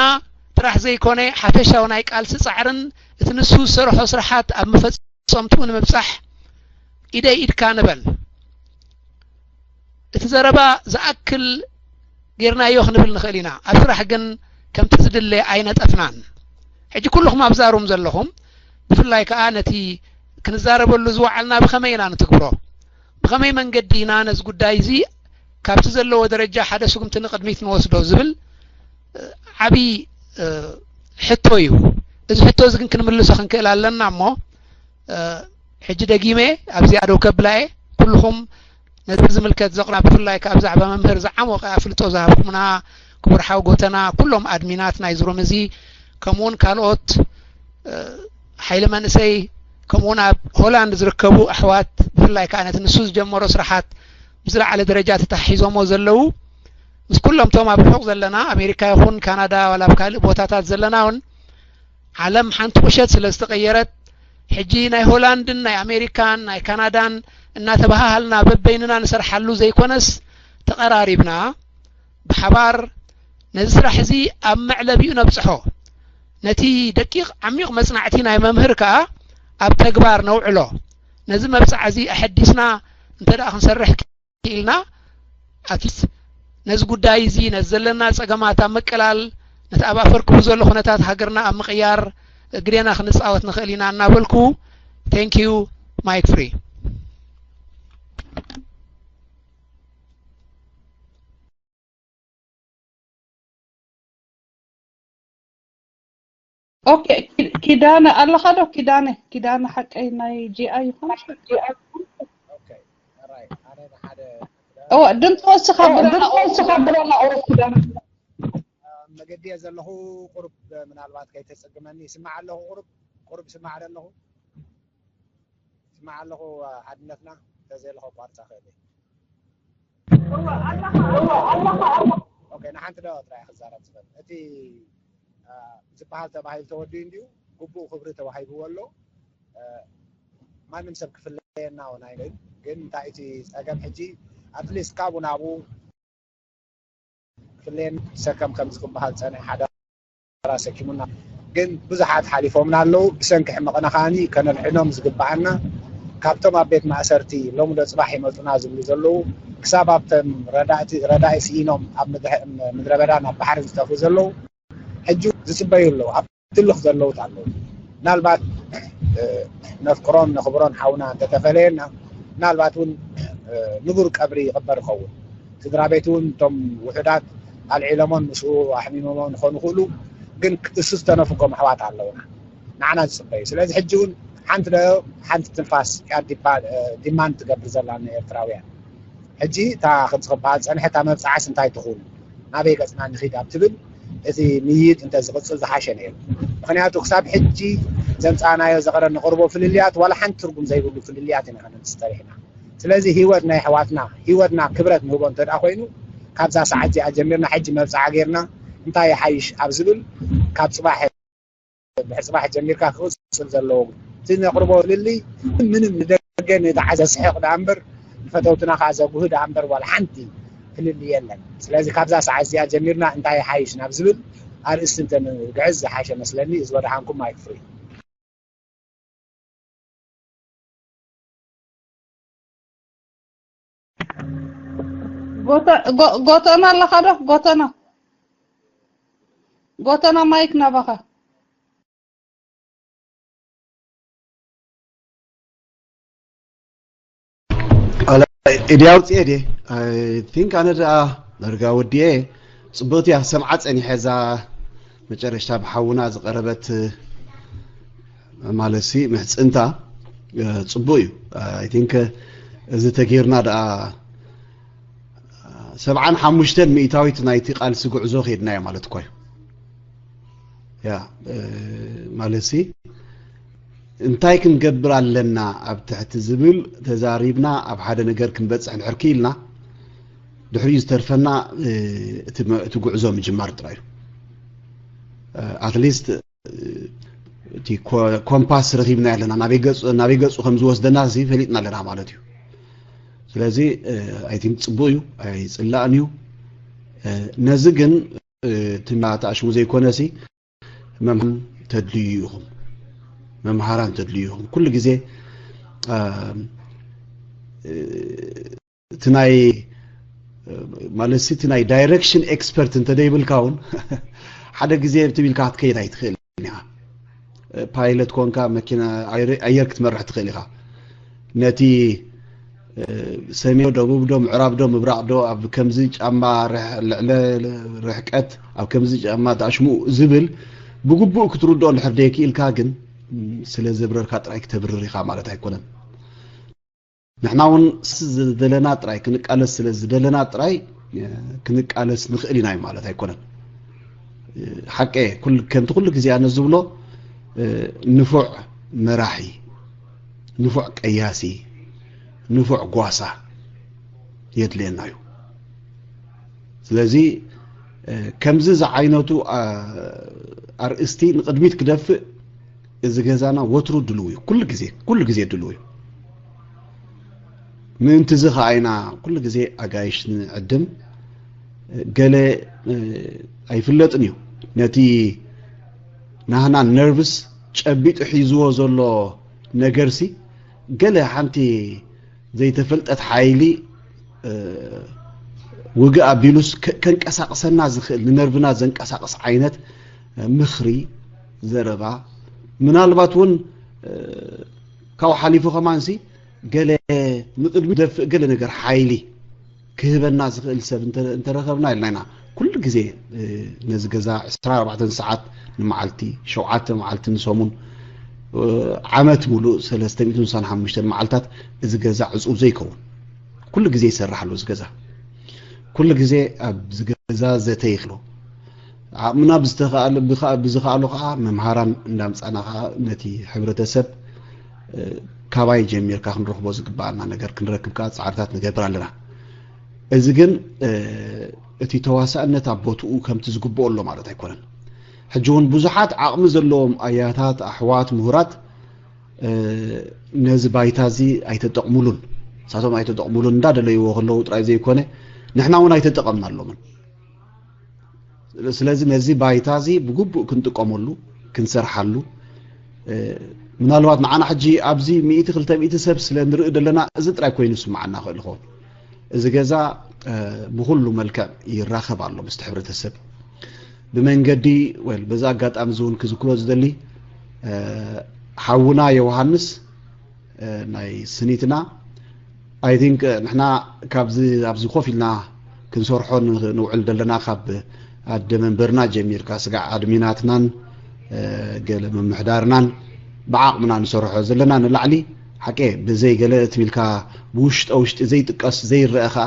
ጥራሕ ዘይኮነ፣ ሓፈሻዊ ናይ ቃልሲ ጻዕርን እቲ ንሱ ዝሰርሖ ስራሓት ኣብ መፈጸምትኡ ንምብጻሕ ኢደይ ኢድካ ንበል። እቲ ዘረባ ዝኣክል ጌርናዮ ክንብል ንኽእል ኢና። ኣብ ስራሕ ግን ከምቲ ዝድለ ኣይነጠፍናን። ሕጂ ኩልኹም ኣብዛ ሩም ዘለኹም፣ ብፍላይ ከኣ ነቲ ክንዛረበሉ ዝወዓልና ብኸመይ ኢና ንትግብሮ? ብኸመይ መንገዲ ኢና ነዚ ጉዳይ እዚ ካብቲ ዘለዎ ደረጃ ሓደ ስጉምቲ ንቕድሚት ንወስዶ ዝብል፣ እ፣ ዓቢ፣ እ፣ ሕቶ እዩ። እዚ ሕቶ እዚ ግን ክንምልሶ ክንክእል ኣለና እሞ፣ እ፣ ሕጂ ደጊመ ኣብዚኣ ደው ከብላ እየ። ኩልኹም ነዚ ዝምልከት ዘቕርቡና፣ ብፍላይ ከኣ ብዛዕባ መምህር ዝዓሞቐ ኣፍልጦ ዝሃብኩምና ክቡር ሓው ጎተና፣ ኩሎም ኣድሚናት ናይዚ ሩም እዚ፣ ከምኡውን ካልኦት፣ እ፣ ሓይሊ መንእሰይ፣ ከምኡውን ኣብ ሆላንድ ዝርከቡ ኣሕዋት፣ ብፍላይ ከኣ ነቲ ንሱ ዝጀመሮ ስራሓት ብዝለዓለ ደረጃ ተታሒዞሞ ዘለዉ፣ ምስ ኩሎም እቶም ኣብ ርሑቕ ዘለና፣ ኣሜሪካ ይኹን ካናዳ፣ ዋላ ኣብ ካልእ ቦታታት ዘለና እውን፣ ዓለም ሓንቲ ቁሸት ስለ ዝተቐየረት፣ ሕጂ ናይ ሆላንድን ናይ ኣሜሪካን ናይ ካናዳን እናተበሃሃልና በበይንና ንሰርሓሉ ዘይኮነስ፣ ተቐራሪብና ብሓባር ነዚ ስራሕ እዚ ኣብ መዕለቢኡ ነብጽሖ። ነቲ ደቂቕ ዓሚቕ መጽናዕቲ ናይ መምህር ከኣ ኣብ ተግባር ነውዕሎ። ነዚ መብጽዓ እዚ ኣሐዲስና እንተ ደኣ ክንሰርሕ ክኢልና፣ ኣትሊስት ነዚ ጉዳይ እዚ፣ ነዚ ዘለና ጸገማት ኣብ ምቅላል፣ ነቲ ኣብ ኣፈርክቡ ዘሎ ኩነታት ሃገርና ኣብ ምቕያር ግዴና ክንጻወት ንኽእል ኢና እናበልኩ፣ thank you፣ mic free። ኦኬ፣ ኪ- ኪዳነ ኣለኻ ዶ? ኪዳነ፣ ኪዳነ ሓቀይ ናይ ጂ ኣይ ይኾን? ኦኬ፣ ራይት። ኣነ ንሓደ እወ፣ ድምፂ ወስኻ ብለና ቁሩብ ኪዳነ። መገዲ እየ ዘለኹ። ቁሩብ ምናልባት ከይተፀግመኒ ይስማዕ ኣለኹ። ቁሩብ ቁሩብ ይስማዕ ዶ ኣለኹ? ይስማዕ ኣለኹ። ሓድነትና እንተዘየለ ከቋርፃ ክእል እየ። ኦኬ፣ ንሓንቲ ደቂቕ ጥራይ ክዛረብ ዝኽእል። እቲ አ፣ ዝበሃል ተባሂሉ ተወዲኡ እንድዩ፣ ግቡእ ክብሪ ተዋሂብዎ ኣሎ። አ፣ ማንም ሰብ ክፍለየና እውን ኣይንእል። ግን እንታይ እቲ ጸገም ሕጂ ኣትሊስት ካብኡ ናብኡ ብሌን ሰከም ከም ዝክበሃል ጸኒሐ ሓደራ ሰኪሙና። ግን ብዙሓት ሓሊፎምና ኣለዉ። ብሰንኪ ሕመቕና ከኣኒ ከነድሕኖም ዝግብኣና ካብቶም ኣብ ቤት ማእሰርቲ ሎሚ ዶ ጽባሕ ይመጹና ዝብሉ ዘለዉ፣ ክሳብ ኣብቶም ረዳእቲ፣ ረዳኢ ስኢኖም ኣብ ምድረ፣ ምድረ በዳን ኣብ ባሕርን ዝጠፍኡ ዘለዉ፣ ሕጂ ዝጽበዩ ኣለዉ። ኣብ ትልኽ ዘለዉ ኣለዉ። ምናልባት፣ እ፣ ነፍቅሮን ነኽብሮን ሓውና እንተተፈለየና፣ ምናልባት እውን፣ እ፣ ንቡር ቀብሪ ይቕበር ይኸውን። ስድራ ቤት እውን እቶም ውሑዳት ኣልዒሎሞን ምስኡ ኣሕሚሞሞ ንኾኑ ይኽእሉ፣ ግን እሱ ዝተነፍጎም ኣሕዋት ኣለዉና። ንዓና ዝጽበዩ። ስለዚ ሕጂ እውን ሓንቲ ዶ ሓንቲ ትንፋስ እያ ዲባ-፣ እ፣ ዲማንድ ትገብር ዘላ ንኤርትራውያን። ሕጂ እታ ከምዚ ክበሃል ጸንሐ እታ መብጽዓስ እንታይ ትኹን? ናበይ ገጽና ንኺድ ኣብ ትብል እቲ ምይይጥ እንተ ዝቕጽል ዝሓሸ ነይሩ። ምኽንያቱ ክሳብ ሕጂ ዘምጻእናዮ ዘቐረ ንቕርቦ ፍልልያት ዋላ ሓንቲ ትርጉም ዘይብሉ ፍልልያት ኢና ከነምጽእ ጸኒሕና። ስለዚ ህይወት ናይ ኣሕዋትና፣ ህይወትና ክብረት ንህቦ እንተ ደኣ ኮይኑ፣ ካብዛ ሰዓት እዚኣ ጀሚርና ሕጂ መብጽዓ ጌርና እንታይ ይሓይሽ ኣብ ዝብል ካብ ጽባሕ ብሕጽባሕ ጀሚርካ ክቕጽል ዘለዎ እቲ ነቕርቦ ፍልልይ ምንም ንደገ ንተዓዘ ዘስሕቕ ደኣ እምበር ንፈተውትና ከኣ ዘጉህ ደኣ እምበር ዋላ ሓንቲ ፍልልይ የለን። ስለዚ ካብዛ ሰዓት እዚኣ ጀሚርና እንታይ ይሓይሽ ናብ ዝብል ኣርእስቲ እንተንግዕዝ ዝሓሸ መስለኒ። እዚ ወደሓንኩም ማይክ ፍሪ። ጎተ-፣ ጎ-፣ ጎተና ኣለኻ ዶ? ጎተና፣ ጎተና ማይክ ናባኻ። ኢዲ ኣውፅኤ ድየ? I think ኣነ ደኣ ዳርጋ ወዲኤ። ፅብቕቲ እያ፣ ሰምዓ ፀኒሐ እዛ መጨረሽታ ብሓውና ዝቐረበት ማለት ሲ ምሕፅንታ፣ እ፣ ፅቡቅ እዩ። I think እዚ ተጌርና ደኣ ሰብዓን ሓሙሽተን ሚእታዊት ናይቲ ቃልሲ ጉዕዞ ከይድናዮ ማለት እኮ እዩ። ያ፣ እ፣ ማለት ሲ እንታይ ክንገብር ኣለና ኣብ ትሕቲ ዝብል ተዛሪብና ኣብ ሓደ ነገር ክንበፅሕ እንድሕር ክኢልና ድሕሪኡ ዝተርፈና፣ እ፣ እቲ መ-፣ እቲ ጉዕዞ ምጅማር ጥራይ እዩ። እ፣ ኣትሊስት እቲ ኮ-፣ ኮምፓስ ረኺብና ኣለና፣ ናበይ ገጹ፣ ናበይ ገጹ ከም ዝወስደና እዚ ፈሊጥና ኣለና ማለት እዩ። ስለዚ፣ እ፣ I think ጽቡቕ እዩ፣ ኣይጽላእን እዩ። እ፣ ነዚ ግን፣ እ፣ ትማ ተኣሽሙ ዘይኮነ ሲ መምሃራን ተድልዩ ኢኹም። መምሃራን ተድልዩ ኢኹም። ኩሉ ግዜ፣ እ፣ እ፣ እቲ ናይ፣ ማለት ሲ እቲ ናይ ዳይሬክሽን ኤክስፐርት እንተ ደይብልካ እውን ሓደ ግዜ ትቢልካ ክትከይድ ኣይትኽእልን ኢኻ። ፓይለት ኮንካ መኪና ኣየር፣ ኣየር ክትመርሕ ትኽእል ኢኻ። ነቲ፣ እ፣ ሰሜን ዶ፣ ደቡብ ዶ፣ ምዕራብ ዶ፣ ምብራቕ ዶ፣ ኣብ ከምዚ ጫማ ርሕ-፣ ልዕለ ርሕቀት፣ ኣብ ከምዚ ጫማ ተኣሽሙ ዝብል ብግቡእ ክትርድኦ እንድሕር ደይክኢልካ ግን፣ ም፣ ስለ ዘብረርካ ጥራይ ክተብርር ኢኻ ማለት ኣይኮነን። ንሕና እውን ስ-፣ ዝደለና ጥራይ ክንቃለስ ስለ ዝደለና ጥራይ፣ እ፣ ክንቃለስ ንኽእል ኢና እዩ ማለት ኣይኮነን። እ፣ ሓቀ ኩል-፣ ከምቲ ኩሉ ግዜ ኣነ ዝብሎ፣ እ፣ ንፉዕ መራሒ፣ ንፉዕ ቀያሲ፣ ንፉዕ ጓሳ የድልየና እዩ። ስለዚ፣ እ፣ ከምዚ ዝዓይነቱ፣ ኣ-፣ ኣርእስቲ ንቕድሚት ክደፍእ እዚ ገዛና ወትሩ ድልው እዩ። ኩሉ ግዜ፣ ኩሉ ግዜ ድልው እዩ። ምእንቲ እዚ ኸኣ ኢና ኩሉ ግዜ ኣጋይሽ ንዕድም። ገለ፣ እ፣ ኣይፍለጥን እዩ። ነቲ ናህና ነርቭስ ጨቢጡ ሒዝዎ ዘሎ ነገርሲ ገለ ሓንቲ ዘይተፈልጠት ሓይሊ፣ እ፣ ውግእ ኣቢሉስ ከ-፣ ከንቀሳቕሰና ዝኽእል፣ ንነርቭና ዘንቀሳቕስ ዓይነት፣ እ፣ ምኽሪ፣ ዘረባ፣ ምናልባት እውን፣ እ፣ ካብኡ ሓሊፉ ከማንሲ ገለ ንቕድሚት ደፍእ ገለ ነገር ሓይሊ ክህበና ዝኽእል ሰብ እንተ-፣ እንተረኸብና ኢልና ኢና ኩሉ ግዜ፣ እ፣ ነዚ ገዛ ዕስራን ኣርባዕተን ሰዓት ንመዓልቲ፣ ሸውዓተ መዓልቲ ንሰሙን፣ እ፣ ዓመት ሙሉእ ሰለስተ ሚእትን ስሳን ሓሙሽተን መዓልታት እዚ ገዛ ዕጹብ ዘይከውን። ኩሉ ግዜ ይሰርሕ ኣሎ እዚ ገዛ። ኩሉ ግዜ ኣብዚ ገዛ ዘተ ይኽሎ። ዓቕምና ብዝተኻእለ፣ ብኻ-፣ ብዝኸኣሎ ከዓ መምሃራን እንዳምጻና ከዓ ነቲ ሕብረተሰብ፣ እ፣ ካባይ ጀሚርካ ክንረኽቦ ዝግበኣና ነገር ክንረክብ ከዓ ጻዕርታት ንገብር ኣለና። እዚ ግን፣ እ፣ እቲ ተዋሳእነት ኣብ ቦትኡ ከምቲ ዝግብኦ ኣሎ ማለት ኣይኮነን። ሕጂ እውን ብዙሓት ዓቕሚ ዘለዎም ኣያታት፣ ኣሕዋት፣ ምሁራት፣ እ፣ ነዚ ባይታ እዚ ኣይተጠቕሙሉን። ንሳቶም ኣይተጠቕሙሉን፣ እንዳደለይዎ ከለዉ ጥራይ ዘይኮነ፣ ንሕና እውን ኣይተጠቐምናሎምን። ስለዚ ነዚ ባይታ እዚ ብግቡእ ክንጥቀመሉ፣ ክንሰርሓሉ፣ ምናልባት ንዓና ሕጂ ኣብዚ ሚእቲ ክልተ ሚእቲ ሰብ ስለ ንርኢ ዘለና እዚ ጥራይ ኮይኑ ስምዓና ክእል ይኸውን። እዚ ገዛ ብኩሉ መልክዕ ይራኸብ ኣሎ ምስቲ ሕብረተሰብ ብመንገዲ። በዚ ኣጋጣሚ እዚ እውን ክዝክሮ ዝደሊ ሓውና ዮሃንስ ናይ ስኒትና፣ I think ንሕና ካብዚ ኣብዚ ኮፍ ኢልና ክንሰርሖ ንውዕል ዘለና ካብ ኣደ መንበርና ጀሚርካ ስጋዕ ኣድሚናትናን ገለ ምምሕዳርናን ብዓቕምና ንሰርሖ ዘለና ንላዕሊ ሓቀ ብዘይ ገለ ትቢልካ ብውሽጠ ውሽጢ ዘይጥቀስ ዘይረአ ከዓ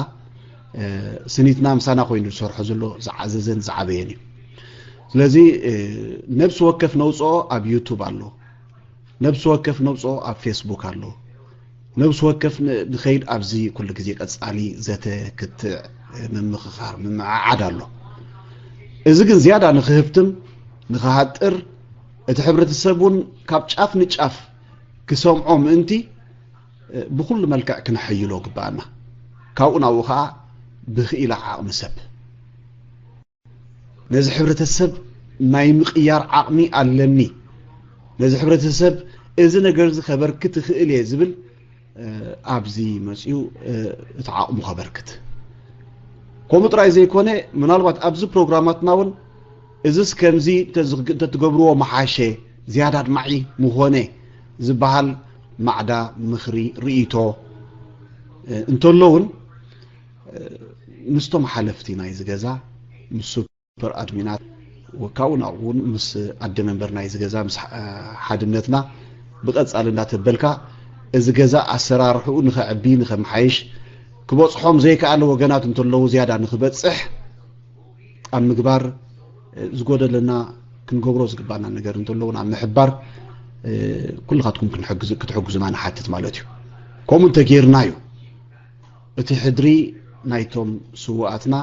ስኒትና ምሳና ኮይኑ ዝሰርሖ ዘሎ ዝዓዘዘን ዝዓበየን እዩ። ስለዚ ነብሲ ወከፍ ነውፅኦ ኣብ ዩቱብ ኣሎ። ነብሲ ወከፍ ነውፅኦ ኣብ ፌስቡክ ኣሎ። ነብሲ ወከፍ ንኸይድ ኣብዚ ኩሉ ግዜ ቀፃሊ ዘተ ክትዕ ምምኽኻር ምምዓዓድ ኣሎ። እዚ ግን ዝያዳ ንክህብትም ንክሃጥር እቲ ሕብረተሰብ እውን ካብ ጫፍ ንጫፍ ክሰምዖ ምእንቲ ብኩሉ መልክዕ ክነሐይሎ ግብኣና። ካብኡ ናብኡ ከዓ ብክኢላ ዓቕሚ ሰብ ነዚ ሕብረተሰብ ናይ ምቕያር ዓቕሚ ኣለኒ፣ ነዚ ሕብረተሰብ እዚ ነገር እዚ ከበርክት እኽእል እየ ዝብል ኣብዚ መፅኡ እቲ ዓቕሙ ከበርክት። ከምኡ ጥራይ ዘይኮነ ምናልባት ኣብዚ ፕሮግራማትና እውን እዝስ ከምዚ እንተትገብርዎ መሓሸ ዝያዳ ኣድማዒ ምኾነ ዝበሃል ማዕዳ ምኽሪ ርእይቶ እንተሎ እውን ምስቶም ሓለፍቲ ናይዚ ገዛ ምስ ሱፐር ኣድሚናት ወካውን ኣብኡ እውን ምስ ኣደ መንበር ናይዚ ገዛ ምስ ሓድነትና ብቐጻሊ እንዳተበልካ እዚ ገዛ ኣሰራርሕኡ ንኸዕቢ ንኸመሓይሽ ክበጽሖም ዘይከኣለ ወገናት እንተለዉ ዝያዳ ንኽበጽሕ ኣብ ምግባር ዝጎደለና ክንገብሮ ዝግባና ነገር እንተለዉ ናብ ምሕባር ኩልኻትኩም ክትሕግዙና ንሓትት ማለት እዩ። ከምኡ እንተጌርና እዩ እቲ ሕድሪ ናይቶም ስውኣትና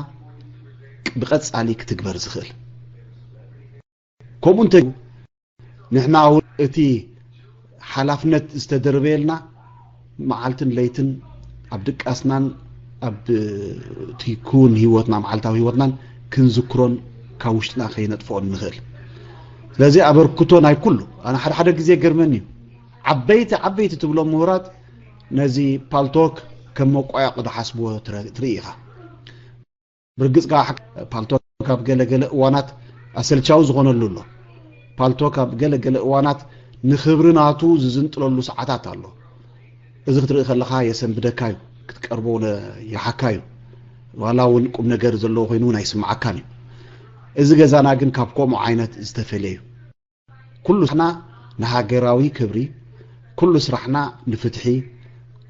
ብቐጻሊ ክትግበር ዝኽእል። ከምኡ እንተ ንሕና እውን እቲ ሓላፍነት ዝተደረበየልና መዓልትን ለይትን ኣብ ድቃስናን ኣብ እቲ ክውን ህይወትና መዓልታዊ ህይወትናን ክንዝክሮን ካብ ውሽጥና ከይነጥፍኦን ንኽእል። ስለዚ ኣበርክቶ ናይ ኩሉ ኣነ ሓደ ሓደ ግዜ ገርመኒ እዩ። ዓበይቲ ዓበይቲ ትብሎም ምሁራት ነዚ ፓልቶክ ከም መቋያቑ ዝሓስብዎ ትርኢ ኢኻ። ብርግጽ ከዓ ፓልቶክ ኣብ ገለ ገለ እዋናት ኣሰልቻዊ ዝኾነሉ ኣሎ። ፓልቶክ ኣብ ገለ ገለ እዋናት ንኽብሪ ናቱ ዝዝንጥለሉ ሰዓታት ኣሎ። እዚ ክትርኢ ከለኻ የሰንብደካ እዩ፣ ክትቀርቦ ይሓካ እዩ። ዋላ እውን ቁም ነገር ዘለዎ ኮይኑ እውን ኣይስምዓካን እዩ። እዚ ገዛና ግን ካብ ከምኡ ዓይነት ዝተፈለየ እዩ። ኩሉ ስራሕና ንሃገራዊ ክብሪ፣ ኩሉ ስራሕና ንፍትሒ፣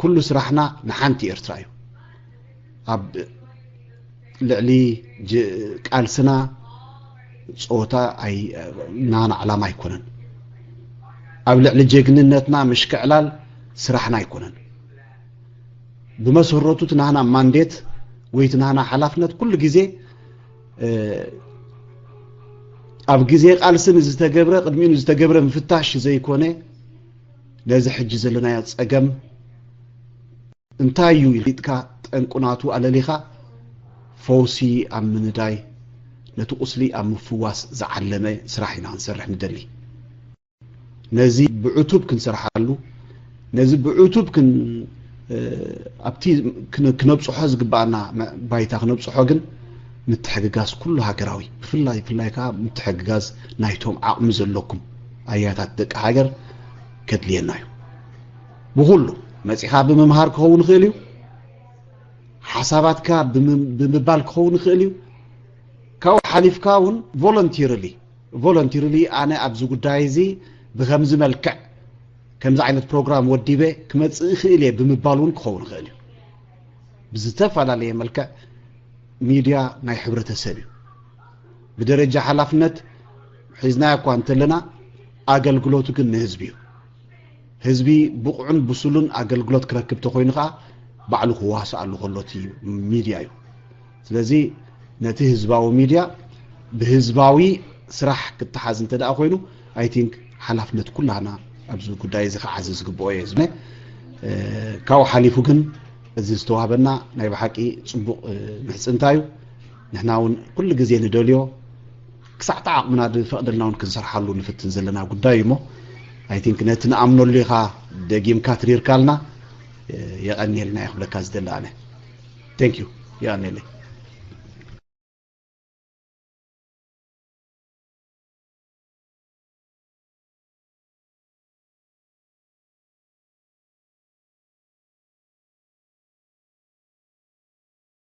ኩሉ ስራሕና ንሓንቲ ኤርትራ እዩ። ኣብ ልዕሊ ቃልስና ጸወታ ናና ዕላማ ኣይኮነን። ኣብ ልዕሊ ጀግንነትና ምሽክዕላል ስራሕና ኣይኮነን። ብመሰረቱ እቲ ናህና ማንዴት ወይ እቲ ናህና ሓላፍነት ኩሉ ግዜ ኣብ ግዜ ቃልሲ ንዝተገብረ ቅድሚኡ ንዝተገብረ ምፍታሽ ዘይኮነ ነዚ ሕጂ ዘለናዮ ጸገም እንታይ እዩ ኢልካ ጠንቁናቱ ኣለሊኻ ፈውሲ ኣብ ምንዳይ ነቲ ቁስሊ ኣብ ምፍዋስ ዝዓለመ ስራሕ ኢና ክንሰርሕ ንደሊ። ነዚ ብዕቱብ ክንሰርሓሉ ነዚ ብዕቱብ ክን ኣብቲ ክነብፅሖ ዝግባኣና ባይታ ክነብፅሖ ግን ምትሕግጋዝ ኩሉ ሃገራዊ ብፍላይ ብፍላይ ከዓ ምትሕግጋዝ ናይቶም ዓቕሚ ዘለኩም ኣያታት ደቂ ሃገር ከድልየና እዩ። ብኩሉ መፂኻ ብምምሃር ክኸውን ይኽእል እዩ። ሓሳባትካ ብምባል ክኸውን ይኽእል እዩ። ካብኡ ሓሊፍካ እውን voluntarily voluntarily ኣነ ኣብዚ ጉዳይ እዚ ብከምዚ መልክዕ ከምዚ ዓይነት ፕሮግራም ወዲበ ክመፅእ ይኽእል እየ ብምባል እውን ክኸውን ይኽእል እዩ። ብዝተፈላለየ መልክዕ ሚድያ ናይ ሕብረተሰብ እዩ። ብደረጃ ሓላፍነት ሒዝናዮ እኳ እንተለና ኣገልግሎቱ ግን ንህዝቢ እዩ። ህዝቢ ብቑዕን ብሱሉን ኣገልግሎት ክረክብ ተኮይኑ ከዓ ባዕሉ ክዋስኣሉ ከሎ እቲ ሚድያ እዩ። ስለዚ ነቲ ህዝባዊ ሚድያ ብህዝባዊ ስራሕ ክተሓዝ እንተ ደኣ ኮይኑ I think ሓላፍነት ኩላና ኣብዚ ጉዳይ እዚ ክዓዝ ዝግብኦ እየ ዝብለ። ካብኡ ሓሊፉ ግን እዚ ዝተዋህበና ናይ ብሓቂ ፅቡቕ ምሕፅንታ እዩ። ንሕና እውን ኩሉ ግዜ ንደልዮ ክሳዕቲ ዓቕምና ዝፈቕደልና እውን ክንሰርሓሉ ንፍትን ዘለና ጉዳይ እዩ እሞ፣ I think ነቲ ንኣምነሉ ኢኻ ደጊምካ ትሪርካልና። የቐንየልና እየ ክብለካ ዝደሊ ኣነ። Thank you። የቐንየለይ።